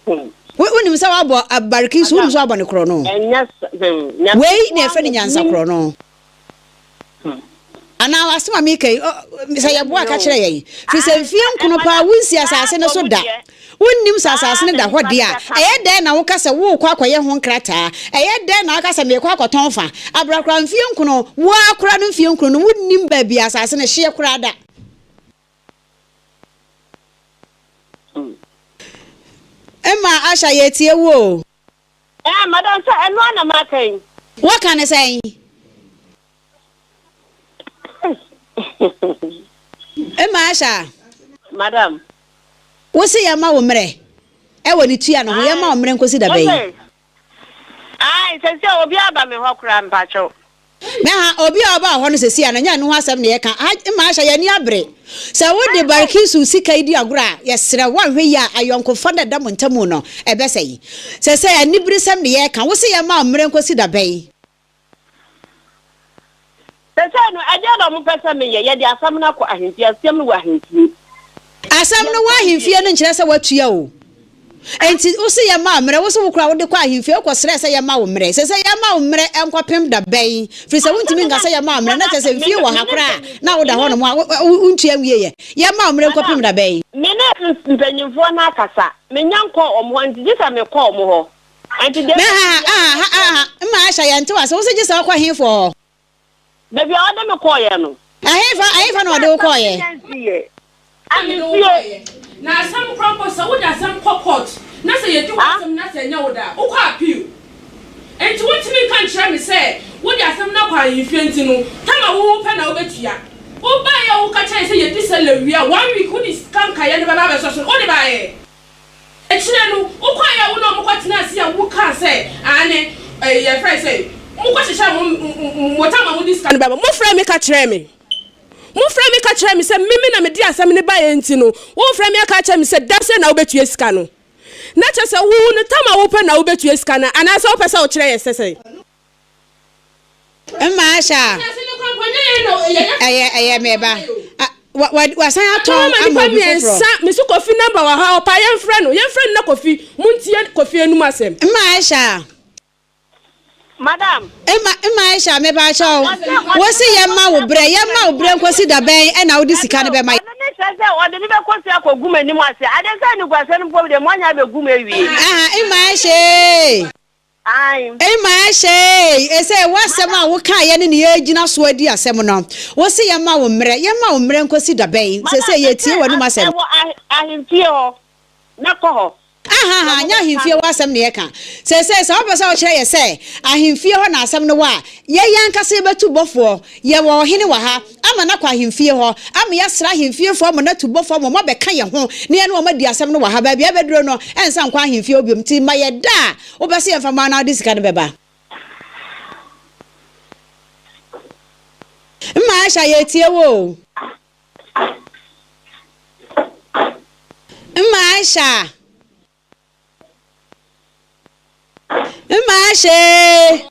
Wo, wonim sɛ woabɔ Barikisu, wonim Madam, sɛ woabɔ ne korɔno. ɛnyɛ sa, hmm, Nyame Wei nko na ara yɛfrɛ no na nyansa nim. korɔno. Anaa asɛm a meka yi, sɛ yɛboa a ka kyerɛ yɛn. Firi sɛ mfeɛ nkono paa wonsi asase no so da. Wonnim sɛ asase no da hɔ deɛ a, ɛyɛ dɛn na woka sɛ worekɔ akɔyɛ ho nkrataa? Ɛyɛ dɛn na woka sɛ merekɔ akɔtɔn fa? Abrakora mfeɛ nkono, wo ara koraa no mfeɛ nkono no wonnim baabi a asase no hyeɛ koraa da. Emma Asha yɛretie wo o. Ɛɛ madam sɛ ɛno ara na maka yi. Woaka no sɛn? Emma Asha. Madam. Wo se yɛma wo mmerɛ ɛwɔ ne tua no ho, yɛma wo mmerɛ nkosi da bɛn? Ae, sɛsi a obi aba me hɔ koraa mpakyɛw. Na ha, obi a ɔbaa hɔ no sɛsi a no, ɛnyɛ ɛno ho asɛm na yɛka. Ha, Emma Asha, yɛn ani abere. Sɛ wode Barkisu sika yi di agorɔ a, yɛsrɛ wo, woanhwɛ yie a, ayɔnkofa no a ɛda mo ntamu no, ɛbɛsɛe. Sɛsɛɛ, aniberesɛm na yɛreka. Wo se yɛmma wo mmerɛ nkosi da bɛn? Seesei no, ɛdeɛn na wɔpɛ sɛ meyɛ? Yɛde asɛm no akɔ ahemfie. Asɛm no wɔ ahemfie. Asɛm no wɔ ahemfie no nkyerɛ sɛ woatua o. Enti wo se yɛmma wo mmerɛ, wo se wo koraa wode kɔ ahemfie, wokɔsrɛɛ sɛ yɛmma wo mmerɛ. Seesei yɛmma wo mmerɛ nkɔpem da bɛn? Firi sɛ wontumi nka sɛ yɛmma wo mmerɛ, na kyerɛ sɛ mfie wɔ ha koraa a na woda hɔnom a wontua nwieɛ. Yɛmma wo mmerɛ nkɔpem da bɛn? Me ne mpanimfoɔ no akasa. Mennya nkɔɔ wɔn hɔ, enti gye sɛ mekɔ wɔn hɔ. Enti deɛ Me ɛbɛsi ha biara aha mɛkyerɛ aha no. mma Aisha yɛnte wo ase, wo se gye sɛ wokɔ hefoɔ hɔ? Baabi a ɔde me kɔeɛ no. Ɛhefa ɛhefa na ɔde wo kɔeɛ? Ahemfie. Na asɛm koraa mpo sɛ wode asɛm kɔ court na sɛ yɛdi w'asɛm na sɛ ɛnyɛ wo dɛ a, wokɔ appeal. Enti wontumi nka nkyerɛ me sɛ wode asɛm no akɔ ahemfie nti no tam a wo wopɛ na wobɛtua. Wobaeɛ a woka kyerɛɛ yɛn sɛ yɛdi salary wie a one week wode sika nkaeɛ no bɛba abɛsɔ so no wode baeɛ? Akyire no, wokɔeɛ a wo ne wɔn kɔtenaa ase a wokaa sɛ, Aane, yɛfrɛ no sɛn, mokɔhyehyɛɛ mo mo tam a mode sika no bɛba. Mofrɛɛ me ka kyerɛɛ me. Mofrɛɛ me ka kyerɛɛ me sɛ me me na mede asɛm no baeɛ nti no, worefrɛ me aka akyerɛ me sɛ da sɛn na wobɛtua sika no. Na kyerɛ sɛ wo no tam a wopɛ na wobɛtua sika no anaasɛ wopɛ sɛ wokyerɛ yɛ sɛ sɛn? Mma Asha, ɛyɛ ɛyɛ me ba. Wa wa wasan atɔn ama obi foforɔ. Mmiɛnsa, me so Kofi number wɔ ha, ɔpa yɛnfrɛ no, yɛnfrɛ no na Kofi, montie Kofi anum asɛm. Mma Aisha. Madam. Mma mma Aisha, mepa kyɛw. Wo se yɛmma wo brɛ, yɛmma wo brɛ nkosi da bɛn ɛna wode sika no bɛma. Ɔno ne kyerɛ sɛ ɔde me bɛkɔ fie akɔgu m'anim ase. Adeɛ sɛ animguaseɛ no mpo deɛ moanya abɛgu mu awie. Aha, Mma Aisha ee. Ae. Ei Maasha ei, ese w'asɛm a wokaeɛ ne nea yɛgyina so adi asɛm no, wose yɛmma wo mmerɛ, yɛmma wo mmerɛ nkɔsi da bɛn? Madam, Seesei mese yɛretie w'anom asɛm. ɛwɔ ahemfie hɔ, mɛkɔ hɔ. Ahaha, nyɛ ahemfie hɔ asɛm na yɛka. Seesei sɛ wopɛ sɛ wokyerɛ yɛ sɛ ahemfie hɔ na asɛm no wɔ a, yɛn ankasa yɛbɛtu bɔfoɔ. Yɛwɔ ɔhene wɔ ha ama no akɔ ahemfie hɔ, ama yɛasra ahemfiefoɔ ama no atu bɔfoɔ ama wɔabɛka yɛn ho na yɛne wɔn adi asɛm no wɔ ha. Baabi a ɛbɛduro no, ɛnsa nkɔ ahemfie hɔ bio. Nti ma yɛ da a wopɛ sɛ yɛmfa ma wo na wode sika no bɛba. Mma Aisha, yɛretie wo o. Mma Aisha. Mma Aisha ee.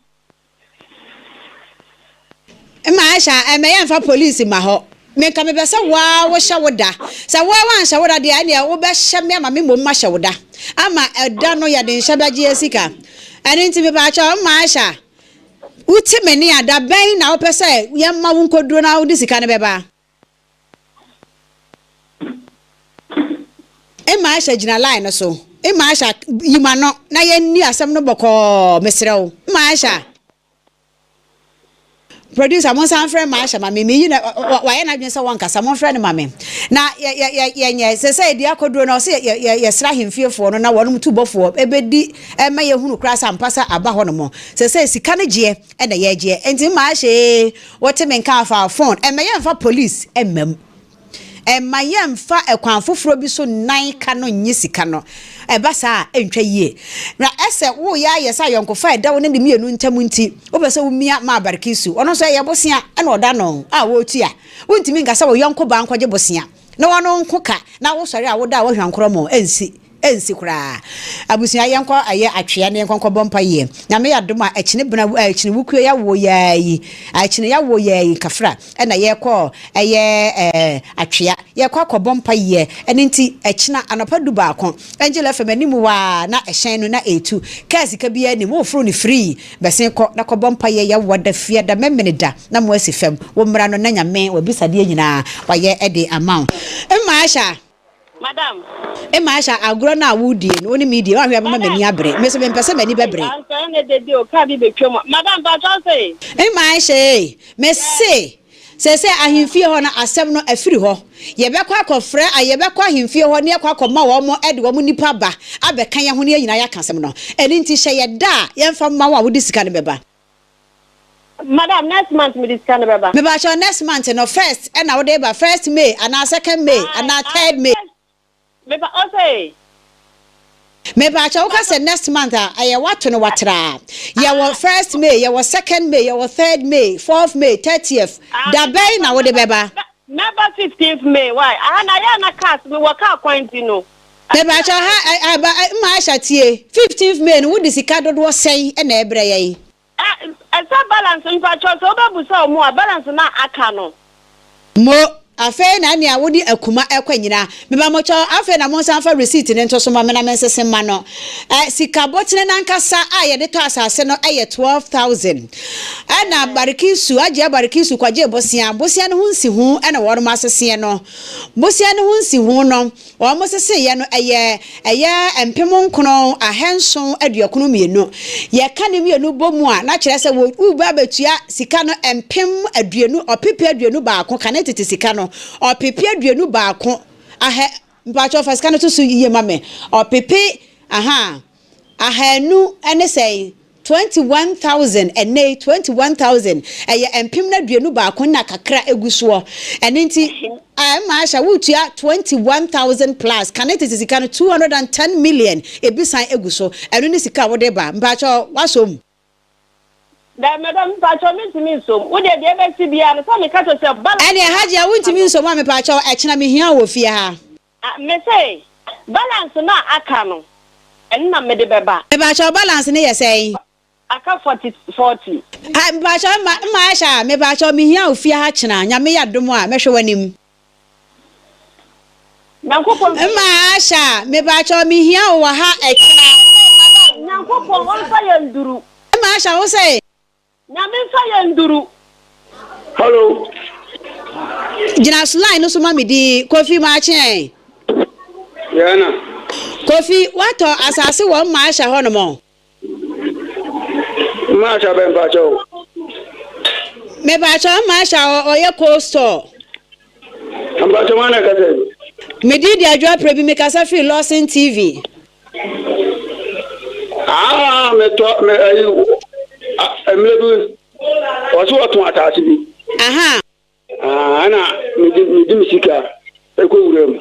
Mma Aisha, ɛmɛ yɛmfa polisi ma hɔ. Menka mepɛ sɛ woa wohyɛ wo da. Sɛ woa woanhyɛ wo da deɛ ɛneɛ wobɛhyɛ me ama me mmom mahyɛ wo da. Ama ɛda no yɛde nhyɛ bɛgye yɛ sika. Ɛno nti mepaakyɛw Mma Aisha, wote me nne a, da bɛn na wopɛ sɛ yɛmma wo nkɔduro na wode sika no bɛba? Emma Aisha gyina line no so. Emma Aisha, yi m'ano na yɛnni asɛm no bɔkɔɔ, mesrɛ wo. Emma Aisha. Producer, monsan mfrɛ Emma Aisha ma me. Meyi na wayɛ n'adwene sɛ wɔnkasa, momfrɛ no ma me. Na yɛnyɛ sɛ sɛ yɛde akɔduro no, ɔsɛ yɛsrɛ ahemfiefoɔ no na wɔnom tubɔfoɔ ɛbɛdi ɛma yɛhunu koraa sɛ ampa sɛ aba hɔ nom. Sɛ sɛ sika no gyeɛ ɛna yɛgyeɛ. Enti Emma Aisha ee, Wote me nka afa phone. Ɛmma yɛmfa police mma mu. Ɛmma yɛmfa ɛkwan foforɔ bi so nnan ka no nnye sika no. Ɛba saa a, ɛntwa yie. Na ɛsɛ woreyɛ ayɛ sɛ ayɔnkofa a ɛda wo ne ne mmienu ntam nti, wopɛ sɛ womia ma Barikisu. Ɔno nso ɛyɛ bosea na ɔda no a ɔretua. Wontumi nka sɛ wo yɔnko baa nkɔgye bosea na ɔno nko ka na wosɔre a woda a woahwa nkorɔmɔ. Ɛnsi. Ɛnsi koraa. Abusua yɛnkɔ ɛyɛ atwea na yɛnkɔ nkɔbɔ mpaeɛ. Nyame yɛ adom a ɛkyene bena ɛkyene wukuo yawoɔ yaa yi ɛkyene yawoɔ yaa yi kafra ɛna yɛkɔ ɛyɛ ɛɛ atwea yɛkɔ akɔbɔ mpaeɛ ɛno nti ɛkyena anɔpa du baako Angel FM anim hɔ a na ɛhyɛn no na ɛretu kaa sika biara nim woforo no free bɛsen kɔ na kɔbɔ mpaeɛ yawoɔ da fiada mɛmene da na mo asi fam wo mmra no na Nyame wabisadeɛ nyinaa wayɛ ɛde ama wo Mma Aisha. Madam. Emma Aisha, agorɔ no a woredie no, wo ne me redie, woanhwɛ a ɛbɛma m'ani abere. Me nso mempɛ sɛ m'ani bɛbere. Anka ɛnɛ dede o, car bi bɛtwa mu a. Madam, mpakyɛ wo se? Emma Aisha ei, mese, seesei ahemfie hɔ no, asɛm no afiri hɔ. Yɛbɛkɔ akɔfrɛ, yɛbɛkɔ ahemfie hɔ na yɛakɔ akɔma wɔn de wɔn nnipa aba abɛka yɛn ho na yɛn nyinaa yɛaka asɛm no. Ɛno nti, hyɛ yɛn da a yɛmfa mma wo a wode sika no bɛba. Madam, next month mede sika no bɛba. Mepakyɛw next month no first ɛna wode ba first May anaa second May anaa third May. Mepa ose. Mepakyɛw woka sɛ next month a ɛyɛ wato no watraa yɛwɔ first May yɛwɔ second May yɛwɔ third May fourth May thirtieth da bɛn na wode bɛba. Mɛba fifteenth May why aha na ayɛ a na cars mewɔ car kwan nti no. Mepakyɛw ha ɛ ɛ mma Aisha tie fifteenth May no wode sika dodoɔ sɛn na ɛbrɛ yɛn. Ɛ ɛsɛ balance mpakyɛw sɛ wobɛbusa ɔmo a balance no a aka no. Mo, afei na nea wode akuma ɛkɔ nyina. Mepamokyɛw afei na monsan mfa receipt no nto so ma me na mensese mma no. Ɛ sika botene no ankasa a yɛde tɔ asase no yɛ 12,000. Ɛna Barikisu, Agyea Barikisu kɔgyee bosea. Bosea no ho nsiho na wɔnom aseseɛ no. Bosea no ho nsiho no. Wɔseseeɛ no, ɛyɛ ɛyɛ mpem nkron ahanson aduokron mmienu. Yɛka ne mmienu bɔ mu a, na kyerɛ sɛ wɔ woreba abɛtua sika no mpem aduonu, ɔpepe 21, kane tete sika no, ɔpepe 21, ahɛ, mpakyɛw fa sika no to so yie ma me, ɔpepe, aha, Ahanu ne sɛn? 21,000, ɛnnɛ yi, 21,000, ɛyɛ mpem no 21 na kakra egu soɔ. Ɛno nti, ɛmma ahyɛ, woretua 21,000 plus, kane tete sika no, 210 million, ebi san egu so. Ɛno ne sika a wode ba. Mpakyɛw, woasɔ mu? Daabi madam, mpakyɛw mentumi nsɔ mu. Wo deɛ, deɛ ɛbɛsi biara no, sɛ meka kyerɛ wo sɛ balance Ɛneɛ Hajia, wontumi nsɔ mu a, mepakyɛw, ɛkyena mehia wo wɔ fie ha. Ah mese balance no a aka no ɛno na mede bɛba. Mepakyɛw balance no yɛ sɛn? Aka 40 40. Ah mepakyɛw mma mma Aisha mepakyɛw mehia wo fie ha kyena Nyame yɛ adom a mɛhwɛ w'anim. Nyankopɔn. Mma Aisha mepakyɛw mehia wo wɔ ha ɛkyena. Nyankopɔn ɔmfa yɛn nduru. Mma Aisha wo se. Nyame nfa yɛn nduru. Hello. Gyina line no so ma me din. Kofi Makyeɛn. Yeah na. Kofi, woatɔ asase wɔ Mmaasha hɔ nom? Mmaasha bɛn mpakyɛ o? Mepakyɛ Mmaasha ɔyɛ cold store. Mpakyɛ wɔn na ɛkasa yi? Me din de Adwoa Prebi, mekasa firi Lawson TV. Ah, metɔ me ayi mmerɛ bi ɔso wɔtɔn ataase bi. Aha. Ah, ɛna mede mede me sika ɛkɔ wura mu.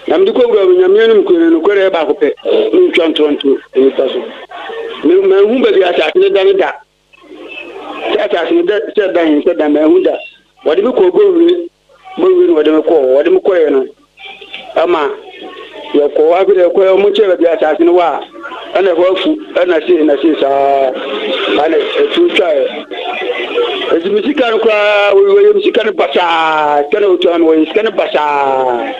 Na mede kɔ wura mu nyame anim kure no nokorɛ yɛ baako pɛ mentwa ntorɔ nto nnipa so. Me manhu baabi asase no da ne da. Sɛ asase no da sɛ da he sɛ da manhu da. Wɔde me kɔɔ Bowire Bowire na wɔde me kɔɔ hɔ. Wɔde me kɔeɛ no ɛma yɛkɔ hɔ. Afei deɛ yɛkɔeɛ wɔn kyerɛ baabi asase no wɔ a ɛna ɛhɔ afu ɛna sei na sei saa ɛna ɛtuo twaeɛ. Eti me sika no koraa wɔyɛ me sika no basaa sika no wɔtua no wɔyɛ sika no basaa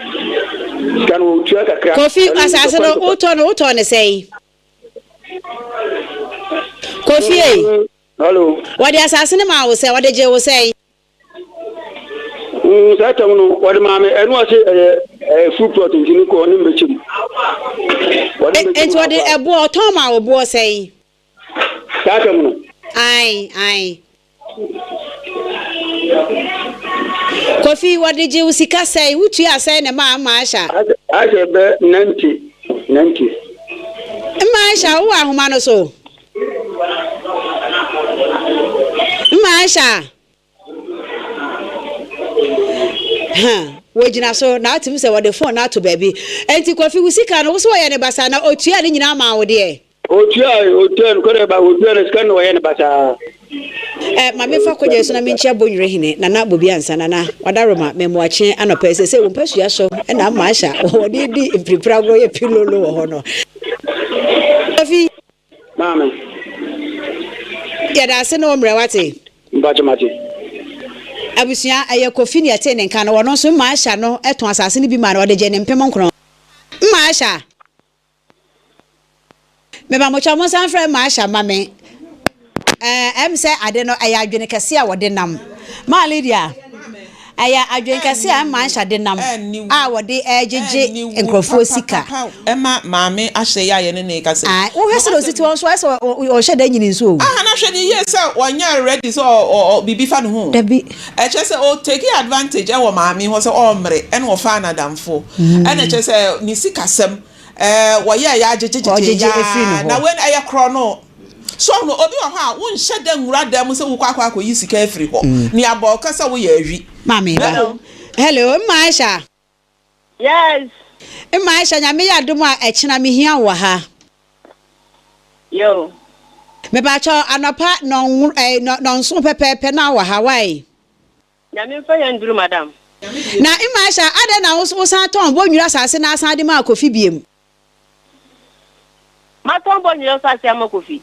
sika no wɔtua kakra. Kofi asase no wotɔ no wotɔ ne sɛn? Kofi ei. Hello. Wɔde asase no maa wo sɛ wɔde gyee wo sɛn? Mm, saa tam no wɔde maa me ɛno ase ɛyɛ ɛyɛ full plot nti ne kɔ ne mbɛkyɛ mu. Wɔde mbɛkyɛ mu. Nti wɔde ɛboɔ ɔtɔn maa wo boɔ sɛn? Saa tam no. Ae ae. Kofi wɔde gye wo sika sɛn? Wotua sɛn na ɛmaa mma Aisha? Aisha bɛ 90 90. Mma Aisha wowɔ ahoma no so? Mma Aisha. Ha, wɔgyina so na atumi sɛ wɔde fon no ato baabi. Enti Kofi wo sika no wo so wɔyɛ ne basa na otua ne nyinaa maa wo deɛ? Otuae, otuae, nokorɛ ba, otuae no, sika no na ɔyɛɛ no basaa. Eh, ma memfa kogya yi so na menkyia Bonwire Hene, Nana Bobi Ansa, Nana, Wadaroma, Mɛmoakye anɔpa yi, seesei wo mpasua so na ama ahyɛ a wɔde redi mpiripiri agorɔ yɛ pilolo wɔ hɔ no. Kofi. Maame. Yɛda ase ne wo mmerɛ, wate? Mpakyɛ mate. Abusua, ɛyɛ Kofi na yɛtee ne nka no, ɔno nso mma Aisha no tɔn asase no bi maa no, ɔde gyee ne mpem nkron. Mma Aisha. Mema mo kyɛw monsan mfrɛ Marsha mma me. Ɛɛ, ɛm sɛ ade no, ɛyɛ adwene kɛse a wɔde nam. Maa Lydia, ɛyɛ adwene kɛse a Marsha de nam a wɔde regyegye nkurɔfoɔ sika. Ɛma maame ahyɛ yi a yɛne no rekasa yi. Ae, wohwɛ sɛdeɛ ɔsi te hɔ nso, ayɛ sɛ ɔhyɛ da nyini nso o. Aha, na hwɛ no yie sɛ ɔnyɛ ready sɛ ɔ biribi fa ne ho o. Dabi. Ɛkyerɛ sɛ ɔ take advantage ɛwɔ maame hɔ sɛ ɔmmere ɛna ɔfaa no adamfo. Ɛna ɛkyerɛ sɛ ne sikasɛm Ɛɛ wɔyɛɛ yɛ agyegyegyegye Ɔgyegye efiri ne yaa na hɔ. wei no ɛyɛ korɔno. So ɔho no obi wɔ hɔ a wonhyɛ da nwura dan mu sɛ wokɔ akɔ akɔyi sika afiri hɔ. Nea bɔ ɔka sɛ woyɛ awi. Maame ba. Hello. Hello, Mma Aisha. Yes. Mma Aisha, Nyame yɛ adom a ɛkyena mehia wo wɔ ha. Yo. Mepakyɛw anɔpa nɔnworo ɛɛ nɔnson pɛpɛɛpɛ na wɔ ha wai? Nyame mfa yɛn nduru madam. Na Mmaasha, adɛn na wo wosan tɔn Bɔnwira asase no asan de maa Kofi biom? Matɔn Bɔnwira asase ama Kofi.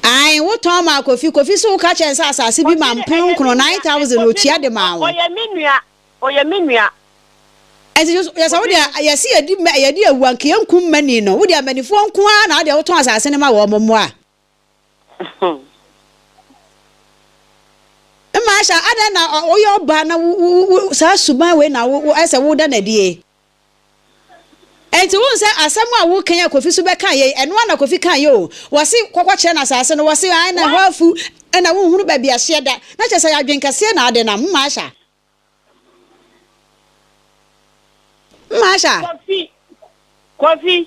Ae, wo tɔn maa Kofi. Kofi so wo ka kyerɛ no sɛ asase bi Kofi ma de, mpem ɛyɛ me nkono, nua. 9,000, Kofi otua no, de maa wo. ɔyɛ me nua. Ɔyɛ me nua. Ɛnti yɛ sɛ wo Kofi deɛ, no. yɛse yɛdi mma, yɛdi awu a, nka yɛnkum mmani no. Wo deɛ mmanifoɔ nko ara na wo deɛ wotɔn asase no ma wɔn mmoa. Marsha, adɛn na woyɛ ɔbaa na wo wo saa suban wei na wo wo ayɛ sɛ woda no adie? Enti wohu sɛ asɛm a woka yi a Kofi so bɛka yei, ɛno ara na Kofi ka yɛ o. Wɔse kɔkɔ kyerɛ no asase no, wɔse ae na ɛhɔ afu, ɛna wonhunu baabi ahyeɛ da. Na kyerɛ sɛ ɛyɛ adwen kɛseɛ na ade nam. Marsha. Marsha. Kofi. Kofi.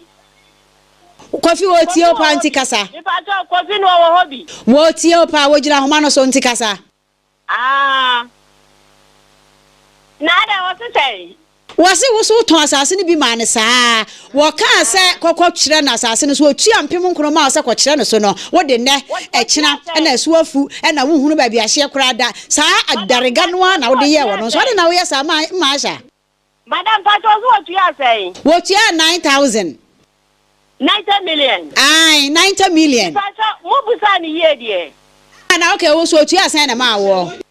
Kofi wɔretie wo paa nti kasa. Mepakyɛw Kofi no ɔwɔ hɔ bi? Wɔretie wo paa, wɔgyina ahoma no so nti kasa. Ah. Na adɛn wɔse sɛn? Wɔse wo so wotɔn asase no bi maa no saa. Wɔkaa sɛ kɔkɔ kyerɛ no asase no so, ɔtua mpem nkron maa wo sɛ kɔkyerɛ no so no, wode nnɛ, ɛkyena, ɛna ɛso afu, ɛna wonhunu baabi ahyeɛ koraa da. Saa adarega no ara na wode yɛɛ wɔno nso. Adɛn na woyɛ saa Maasha? Madam mpakyɛw so wɔtuaa sɛn? Wɔtuaa 9,000. 90 million? Ae, 90 million. Mpakyɛw mo busaa no yie deɛ? Ah na okay wo nso wɔtuaa sɛn na ɛmaa woɔ?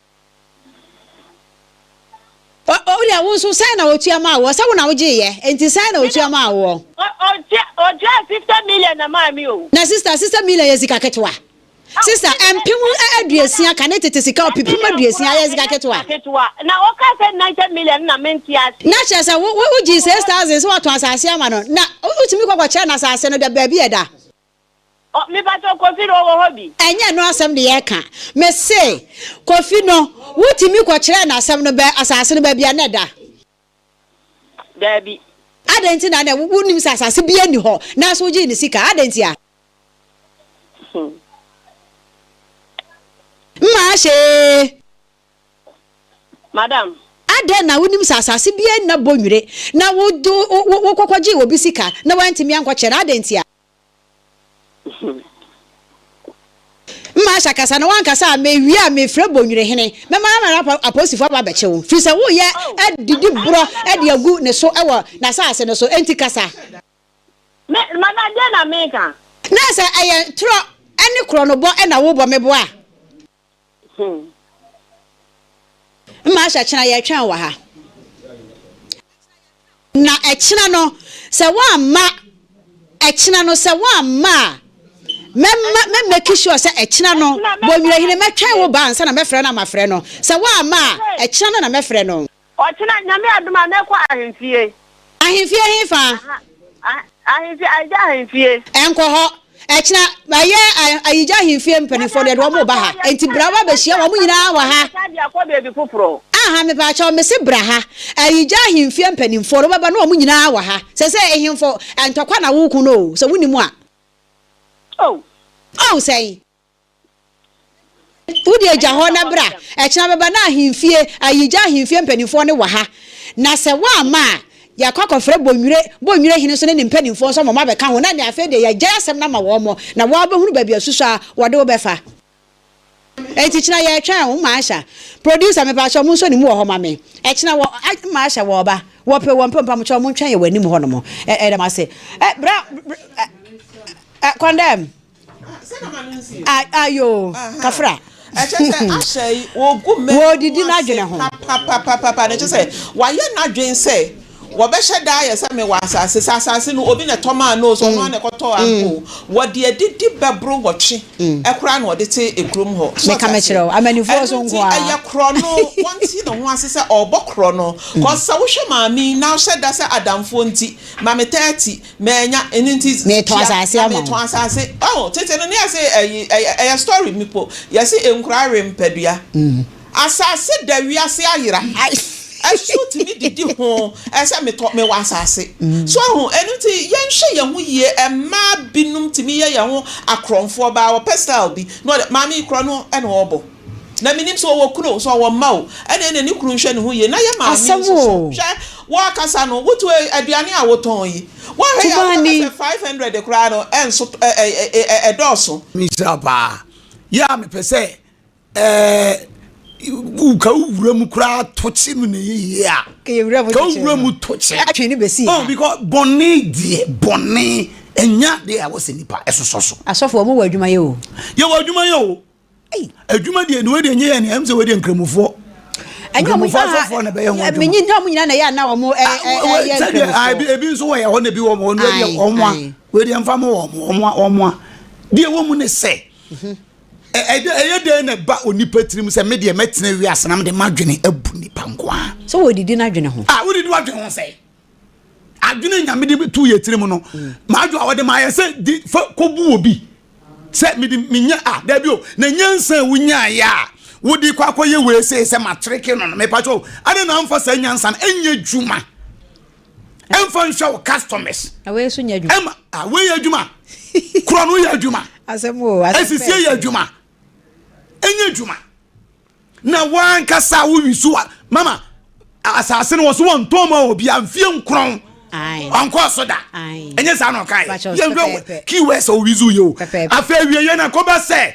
O o deɛ wo nso sɛn na wɔtua maa woɔ? Sɛ wo na wogyeeɛ enti sɛn na wɔtua maa woɔ? Ɔtua ɔtuaa 50 million na maa me o. Na sister, 60 million yɛ sika ketewa? Sista, mpem aduosia kane tete sika ɔpepem aduosia yɛ sika ketewa. Na ɔka sɛ 90 million na mente aseɛ. Na kyerɛ sɛ wo wo gyee 6000 sɛ watɔn asase ama no na wotumi kɔ kɔkyerɛ no asase no da baabi a ɛda. Ɔ mepakyɛw Kofi no ɔwɔ hɔ bi? Ɛnyɛ ɛno asɛm ne yɛreka. Mese Kofi no wotumi kɔkyerɛɛ no asɛm no bɛ asase no baabi a na ɛda. Daabi. Adɛn nti na na wonim sɛ asase biara nni hɔ, nanso wogyee ne sika? Adɛn ntia? Mma ahyɛ. Madam. Adɛn na wonim sɛ asase biara nna Bonwire, na wode wokɔkɔgyee obi sika na woantumi ankɔkyɛ no? Adɛn ntia? Mma ahyɛ kasa na woankasa a, mewie a mefrɛ Bonwire hene, mɛma ama apolisifo aba abɛkye wo, firi sɛ woreyɛ adidi borɔ de agu ne so wɔ n'asase no so, enti kasa. Me, madam, deɛn na meka? Na sɛ ɛyɛ torɔ ne korɔnobɔ na wobɔ me boa a. Mma ahyɛ kyena yɛretwɛn wo wɔ ha. Na ɛkyena no sɛ woamma ɛkyena no sɛ woamma a mɛma mɛ make sure sɛ ɛkyena no Bonwirahene mɛtwɛn wo ba ansa na mɛfrɛ no a mafrɛ no sɛ woamma a ɛkyena no na mɛfrɛ no. Ɔkyena, Nyame adom a, mɛkɔ ahemfie. Ahemfie hefa? Ahemfie, Ayigya ahemfie. Ɛnkɔ hɔ. Ɛkyena, ɛyɛ Ayigya ahemfie mpanimfoɔ no, yɛde wɔn reba ha. Enti bra ba bɛhyia wɔn nyinaa wɔ ha. Mɛsan de akɔ baabi foforɔ. Aha, mepaakyɛw, mese bra ha. Ayigya ahemfie mpanimfoɔ no, wobɛba na wɔn nyinaa wɔ ha. Seesei ahemfo, ntɔkwa na woreko no o, sɛ wonnim a. Oh. Oh, sɛn? Wo deɛ gya hɔ na bra. Ɛkyena bɛba na ahemfie, Ayigya ahemfie mpanimfoɔ no wɔ ha. Na sɛ woamma a, yɛakɔ akɔfrɛ Bonwire, Bonwire hene nso ne ne mpanimfoɔ nso ama wɔabɛka ho, na nea afei deɛ yɛagyae asɛm no ama wɔn, na wo ara wobɛhunu baabi a susu a wɔde wo bɛfa. Enti kyena yɛretwɛn wo, Maasha. Producer, mepaakyɛw monsɔ ne mu wɔ hɔ ma me. Ɛkyena wɔ, Maasha wɔreba. Wɔpɛ o wɔmpɛ o, mpamokyɛw montwɛn yɛn wɔ anim hɔnom. Ɛ, ɛda mo ase. Ɛ, bra, bra, ɛ, condemn. Ayo, kafra. Ɛkyɛ sɛ ahyɛ yi wɔgu mmɛ Wɔdidi n'adwene ho. Papapapapa na ɛkyɛ sɛ wayɛ n'adwene sɛ wɔbɛhyɛ da ayɛ sɛ mewɔ asase sɛ asase no obi na ɛtɔ maa no sɛ ɔno ara na ɛkɔtɔɔ ampo mm. wɔde adidi bɛboro wɔtwe mm. ɛkoraa na wɔde te ekurom hɔ. So Meka mekyerɛ wo amanifoɔ so nko ara. Ɛno nti ɛyɛ korɔ no wɔnte ne ho ase sɛ ɔrebɔ korɔ no. Mm. Kɔ sɛ wohwɛ maame na wohyɛ da sɛ adamfoɔ nti maame 30 Manya, ɛno nti Meretɔn tua asase na ama wo. meretɔn asase. Ɔho, tete no ne yɛse ɛyi, ɛyɛ, ɛyɛ story mi po. Yɛse nkuraa we mpadua. Asase da wiase ayera. Ɛso tumi didi ho sɛ metɔ, mewɔ asase. So ahu, ɛno nti yɛnhwɛ yɛn ho yie. Mmaa binom tumi yɛ yɛn ho akorɔmfoɔ baa, wɔpɛ style bi na wɔde, maame yi korɔ no na ɔrebɔ. Na menim sɛ ɔwɔ kunu o, sɛ ɔwɔ mma o, ɛnneɛ na ne kunu nhwɛ ne ho yie. Na yɛ maame Asɛm nso so, o. hwɛ, woakasa no, woto aduane a wotɔn yi, woanhwɛ yie a wobɛka Tubani. sɛ 500 koraa no, ɛnso, ɛ, ɛ, ɛ, ɛ, ɛdɔɔso. Mehyira wo paa. Yɛ a mepɛ sɛ ɛɛ ka wo wura mu koraa to kye no na ɛyɛ yie a. Ka yɛ wura mu Ka wo to kye wura no. mu to kye. Atwe ne bɛsi Oh, ha. because bɔne deɛ bɔne ɛnya deɛ a wɔsɛ nipa ɛsosɔ so. Asɔfo wɔn wɔ adwuma yɛ o. Yɛwɔ adwuma yɛ o. Adwuma deɛ ne wei deɛ nyɛ yɛ ne ɛm sɛ wei deɛ nkramofoɔ. Ɛnyɛ wɔn Nkramofoɔ asɔfoɔ na ɛbɛyɛ ho adwuma. Menyi nyɛ wɔn nyinaa na ɛyɛ ana wɔn ɛyɛ nkramofoɔ. Ebi nso wɔ yɛ hɔ na ebi wɔ wɔn wei deɛ wɔn a wei deɛ nfa mo wɔn wɔn a wɔn a deɛ wɔ mu ne sɛ ɛyɛ dɛn na ɛba onipa tirim sɛ me deɛ mɛtena wiase na mede m'adwene abu nipa nko ara. Sɛ wɔdidi n'adwene ho. Ah wodidi w'adwene ho sɛ. Adwene nyame de tu yɛ tirim no m'adwene a wɔde ma ayɛ sɛ di fa kɔbu obi sɛ mede menya a dabi o na nyansa a wonyaeɛ a wode kɔ akɔyɛ wei sei sɛ matreke no no mepa kyɛw ade na amfa saa nyansa no ɛnyɛ adwuma ɛmfa nhwɛ wo customers na wei nso nyɛ adwuma ɛma a wei yɛ adwuma korɔ no yɛ adwuma asɛm o asɛm ɛsisie yɛ adwuma ɛnyɛ adwuma na wankasa wowi so a mama asase no wɔ so wɔntɔn ma obi a mfie nkorɔn ɔnkɔɔ so da ɛnyɛ saa na ɔkaeɛ yɛnhwɛ keywords a owi so yɛ o afei awie yɛ na kɔba sɛ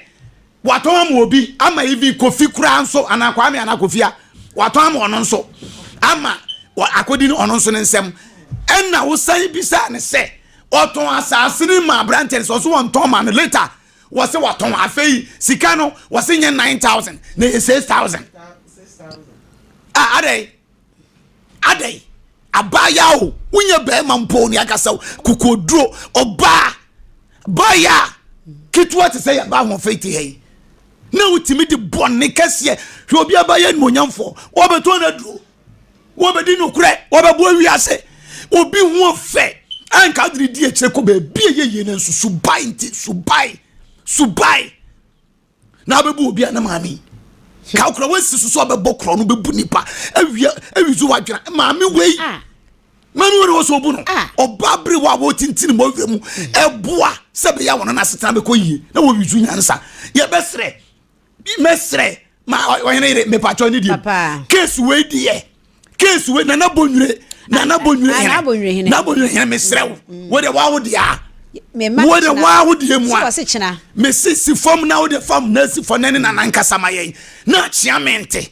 watɔn ama obi ama even kofi koraa nso anaa kwame anaa kofi a watɔn ama ɔno nso ama akɔdi no ɔno nso ne nsɛm ɛna wosan bisa ne sɛ ɔtɔn asase no ma aberanteɛ no sɛ ɔso wɔntɔn ma no later Wɔse wɔtɔn afei sika no wɔse nyɛ 9000 na ɛyɛ 6000. Ah adɛn adɛn abaayaa o wonyɛ bɛrima mpo ne akasa kokoduro ɔbaa baayaa ketewa te sɛ yɛba ahoɔfɛ te ha yi na wotumi de bɔne kɛseɛ hwɛ obi abayɛ animonyamfoɔ wɔbɛtɔn no aduro wɔbɛdi nokorɛ wɔbɛboa wiase obi ho fɛ anka adwene di akyire kɔ baabi a ɛyɛ yie no nso suban nti suban suban na abɛbu obi a ne maame ka kora wasi so so abɛbɔ korɔ no bɛbu nipa awia awi so wadwena maame wei ah. Mami wɔ ne wɔ so obu no. Ɔbaa bere wɔ a wɔtintini mu ɔwia mu ɛboa sɛ bɛyɛ wɔn n'asetena bɛkɔ yie na wɔ wisu nyansa. Yɛbɛsrɛ mɛsrɛ ma ɔhene yere mepatwɔ ne deɛ case wei deɛ case wei nana bonwire nana bonwire hene nana bonwire hene mesrɛ wo mm. wo deɛ wawo deɛ a wo deɛ wawo deɛ mu a mesi si fam na wo deɛ fam na si fam na ne nana nkasa ma yɛn na akyea me nte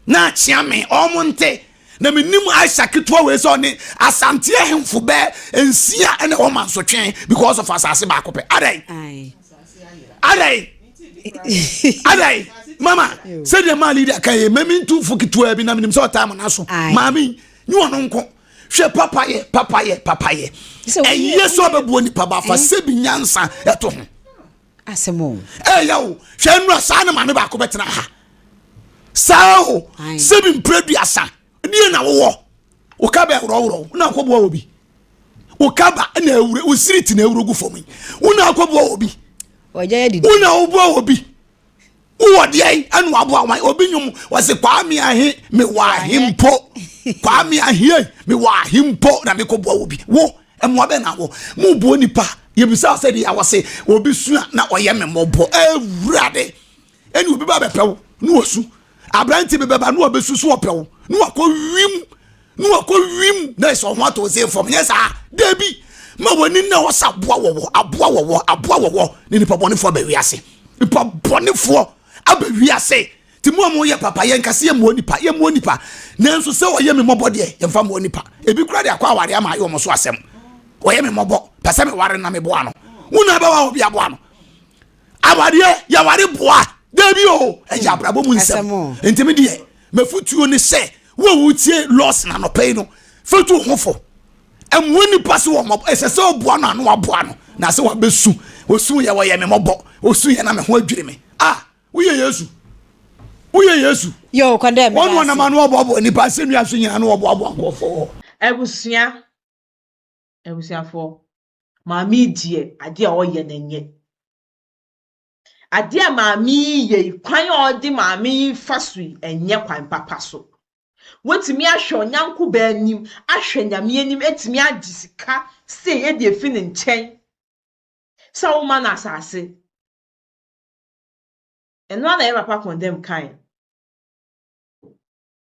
na akyea me ɔmo nte na menim Aisha ketewa wei sɛ ɔne Asante ahemfo bɛɛ nsia ɛna ɛwɔ mansotwe because of asase baako pɛ adɛn adɛn adɛn mama sɛdeɛ maa leader ka yɛ mami ntumfo ketewa bi na menim sɛ ɔtaa mo n'aso maame ne ɔno nko hwɛ papayɛ papayɛ papayɛ ɛyɛ sɛ ɔbɛboa nipa ba fa sɛ bi nyansa ɛto ho asɛm o ɛyɛ o hwɛ nnura saa na maame baako bɛtena ha saa o sɛbi mpere duasa deɛ na wowɔ wo kaba ɛworɔworɔ wo na akɔboa wɔ bi wo kaba na awure wo siriti na awuro gu fam yi wo na akɔboa wɔ bi wo na woboa wɔ bi wowɔ deɛ yi ɛna waboa wan obi nwom wɔsi kwame ahe mewɔ ahe mpo kwame ahe mewɔ ahe mpo na mekɔboa wɔ bi wo mmoa bɛ na wɔ mo boa nipa yɛbisa sɛ deɛ wɔse obi sua na ɔyɛ me mmɔbɔ awurade ɛne obi ba bɛpɛ wo na wasu aberante bi bɛba na wabɛsu so ɔpɛ wo na wakɔ wim na wakɔ wim na ɛsɛ ɔho ato ɔsɛ fam nyɛ saa dabi ma w'ani na hɔ sɛ aboa wɔwɔ aboa wɔwɔ aboa wɔwɔ ne nipa bɔnefoɔ aba wiase nipa bɔnefoɔ aba wiase ti mu a mo yɛ papa yɛn kase yɛ mmoa nipa yɛ mmoa nipa nanso sɛ ɔyɛ me mmɔbɔ deɛ yɛmfa mmoa nipa ebi kura de akɔ aware ama ayɛ wɔn so asɛm ɔyɛ me mmɔbɔ pɛ sɛ meware na meboa no wo na bɛwa obi aboa no awareɛ yɛware boa dabi o ɛyɛ abrabɔ mu nsɛm nti me deɛ mafotuo ne sɛ wo a wotie lɔs na nɔpɛ yi no fatu ho fo ɛmmoa nipa so wɔ mmɔbɔ ɛsɛ sɛ ɔboa no ano aboa no na sɛ wabɛsu osu yɛ wɔyɛ me mmɔbɔ osu yɛ na me ho adwiri me ah woyɛ yesu woyɛ yesu yo kɔndɛ wɔn wɔn nam ano ɔboaboa nipa asɛnnua so nyina no ɔboaboa nkurɔfoɔ abusua Abusuafoɔ, maame yi deɛ adeɛ a ɔyɛ no nyɛ. Adeɛ a maame yi yɛ yi, kwan a ɔde maame yi fa so yi, ɛnyɛ kwan papa so. Watumi ahwɛ ɔnyanko baa anim, ahwɛ Nyame anim, atumi agye sika sei de afi ne nkyɛn sɛ woma no asase. Ɛno ara na yɛ papa condemn kae.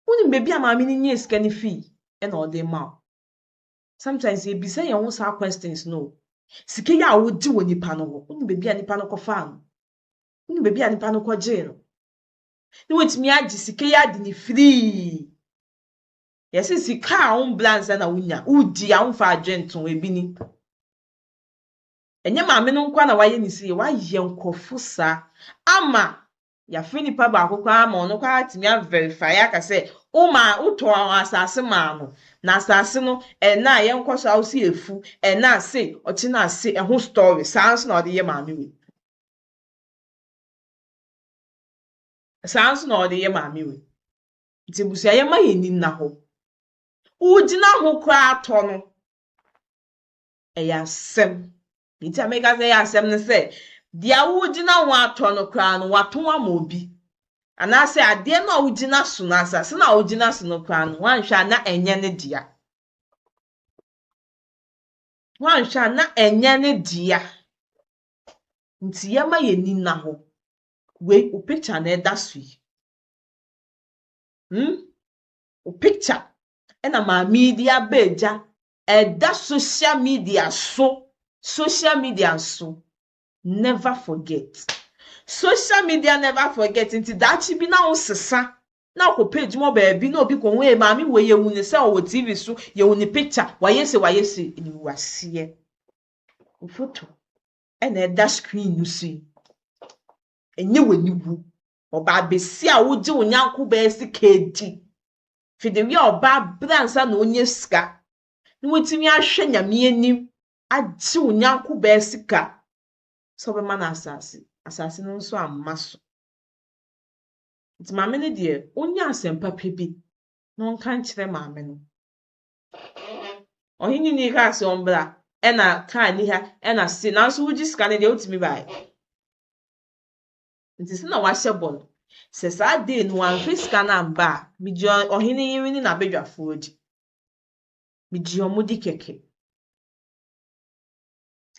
Wonim baabi a maame no nyaa sika no fii ɛna ɔde ma wo. Sometimes yɛbisa yɛn ho saa questions no o. Sika yi a wogye wɔ nipa no hɔ, wonim baabi a nipa no kɔfaa no? Wonim baabi a nipa no kɔgyee no? Ne watumi agye sika yi ade ne firii. Yɛse sika a wombla ansa na wonya, wodi a womfa adwene nto ho, ebi ni. Ɛnyɛ maame no nko ara na wayɛ ne sei, wayɛ nkurɔfo saa ama Yɛafrɛ nipa baako koraa ma ɔno koraa atumi a verify aka sɛ womaa wotɔn asase maa no na asase no ɛna a yɛnkɔ so a wosi efu ɛna a sei ɔkyena a sei ɛho story saa nso na ɔde yɛ maame wei saa nso na ɔde yɛ maame wei nti abusua yɛma yɛn ani nna hɔ wogyina ho koraa tɔ no ɛyɛ asɛm. Nea nti a meka sɛ ɛyɛ asɛm ne sɛ, deɛ wogyina ho atɔ no koraa no, wɔatɔn ama obi. Anaasɛ adeɛ no a wogyina so no, asase no a wogyina so no koraa no, woanhwɛ a na ɛnyɛ ne dea. Woanhwɛ a na ɛnyɛ ne dea. Nti yɛma yɛn ani nna hɔ. Wei, wo picture na ɛda so yi. Hmm? Wo picture ɛna maame yi de aba agya Ɛda social media so social media so never forget social media never forget nti daakye bi na wo sesa na wokɔpɛ adwuma wɔ baabi na obi kɔhu ee maame wei yɛhu ne sɛ ɔwɔ TV so yɛhu ne picture wayɛ se wayɛ se animguaseɛ wo photo ɛna ɛda screen no so yi ɛnyɛ w'aniwu ɔbaa besi a wogye wo nyanko bɛyɛ sika adi Fidewia a ɔbaa berɛ ansa na ɔnya sika na watumi ahwɛ Nyame anim agye wo nyanko baa sika sɛ ɔbɛma no asase, asase no nso amma so. Nti maame no deɛ ɔnya asɛm papa bi na ɔnka nkyerɛ maame no. Ɔhene ni kaa sɛ ɔmbra ɛna kaa ni ha ɛna se nanso wogye sika no deɛ wotumi baeɛ. Nti sɛ na wahyɛ bɔ no, sɛ saa day no wamfa sika no amba a, megye ɔhene yere ne n'abadwafoɔ di. Megye wɔn di kɛkɛ.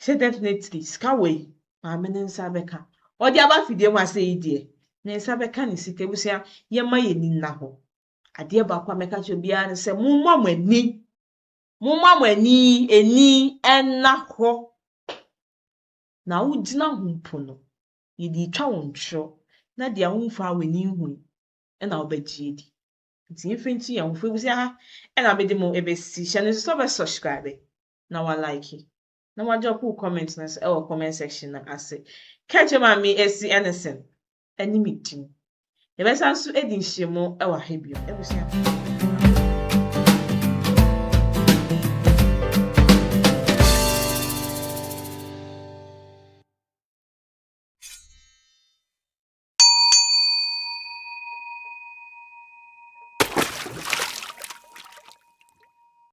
Sɛ definitely sika wei maame ne nsa bɛka. Ɔde aba afidie mu asɛ yi deɛ, ne nsa bɛka ne sika. Abusua, yɛmma yɛn ani nna hɔ. Adeɛ baako a mɛka kyerɛ obiara ne sɛ, momma mo ani, momma mo ani ani nna hɔ. Na wogyina ho mpo no, yɛde retwa wo ntorɔ na deɛ womfaa w'ani nhui na wobɛgye adi. Nti yɛmfa ntu yɛn ho fo. Abusua ha ɛna mede mo ɛbɛsi. Hyɛ no nso sɛ wobɛ subscribe na wa like na wa drop wo comment no nso ɛwɔ comment section no ase. Kɛkyɛ maame esi ɛne sen ɛne me din. Yɛbɛsan nso adi nhyiamu ɛwɔ ha bio. Abusua.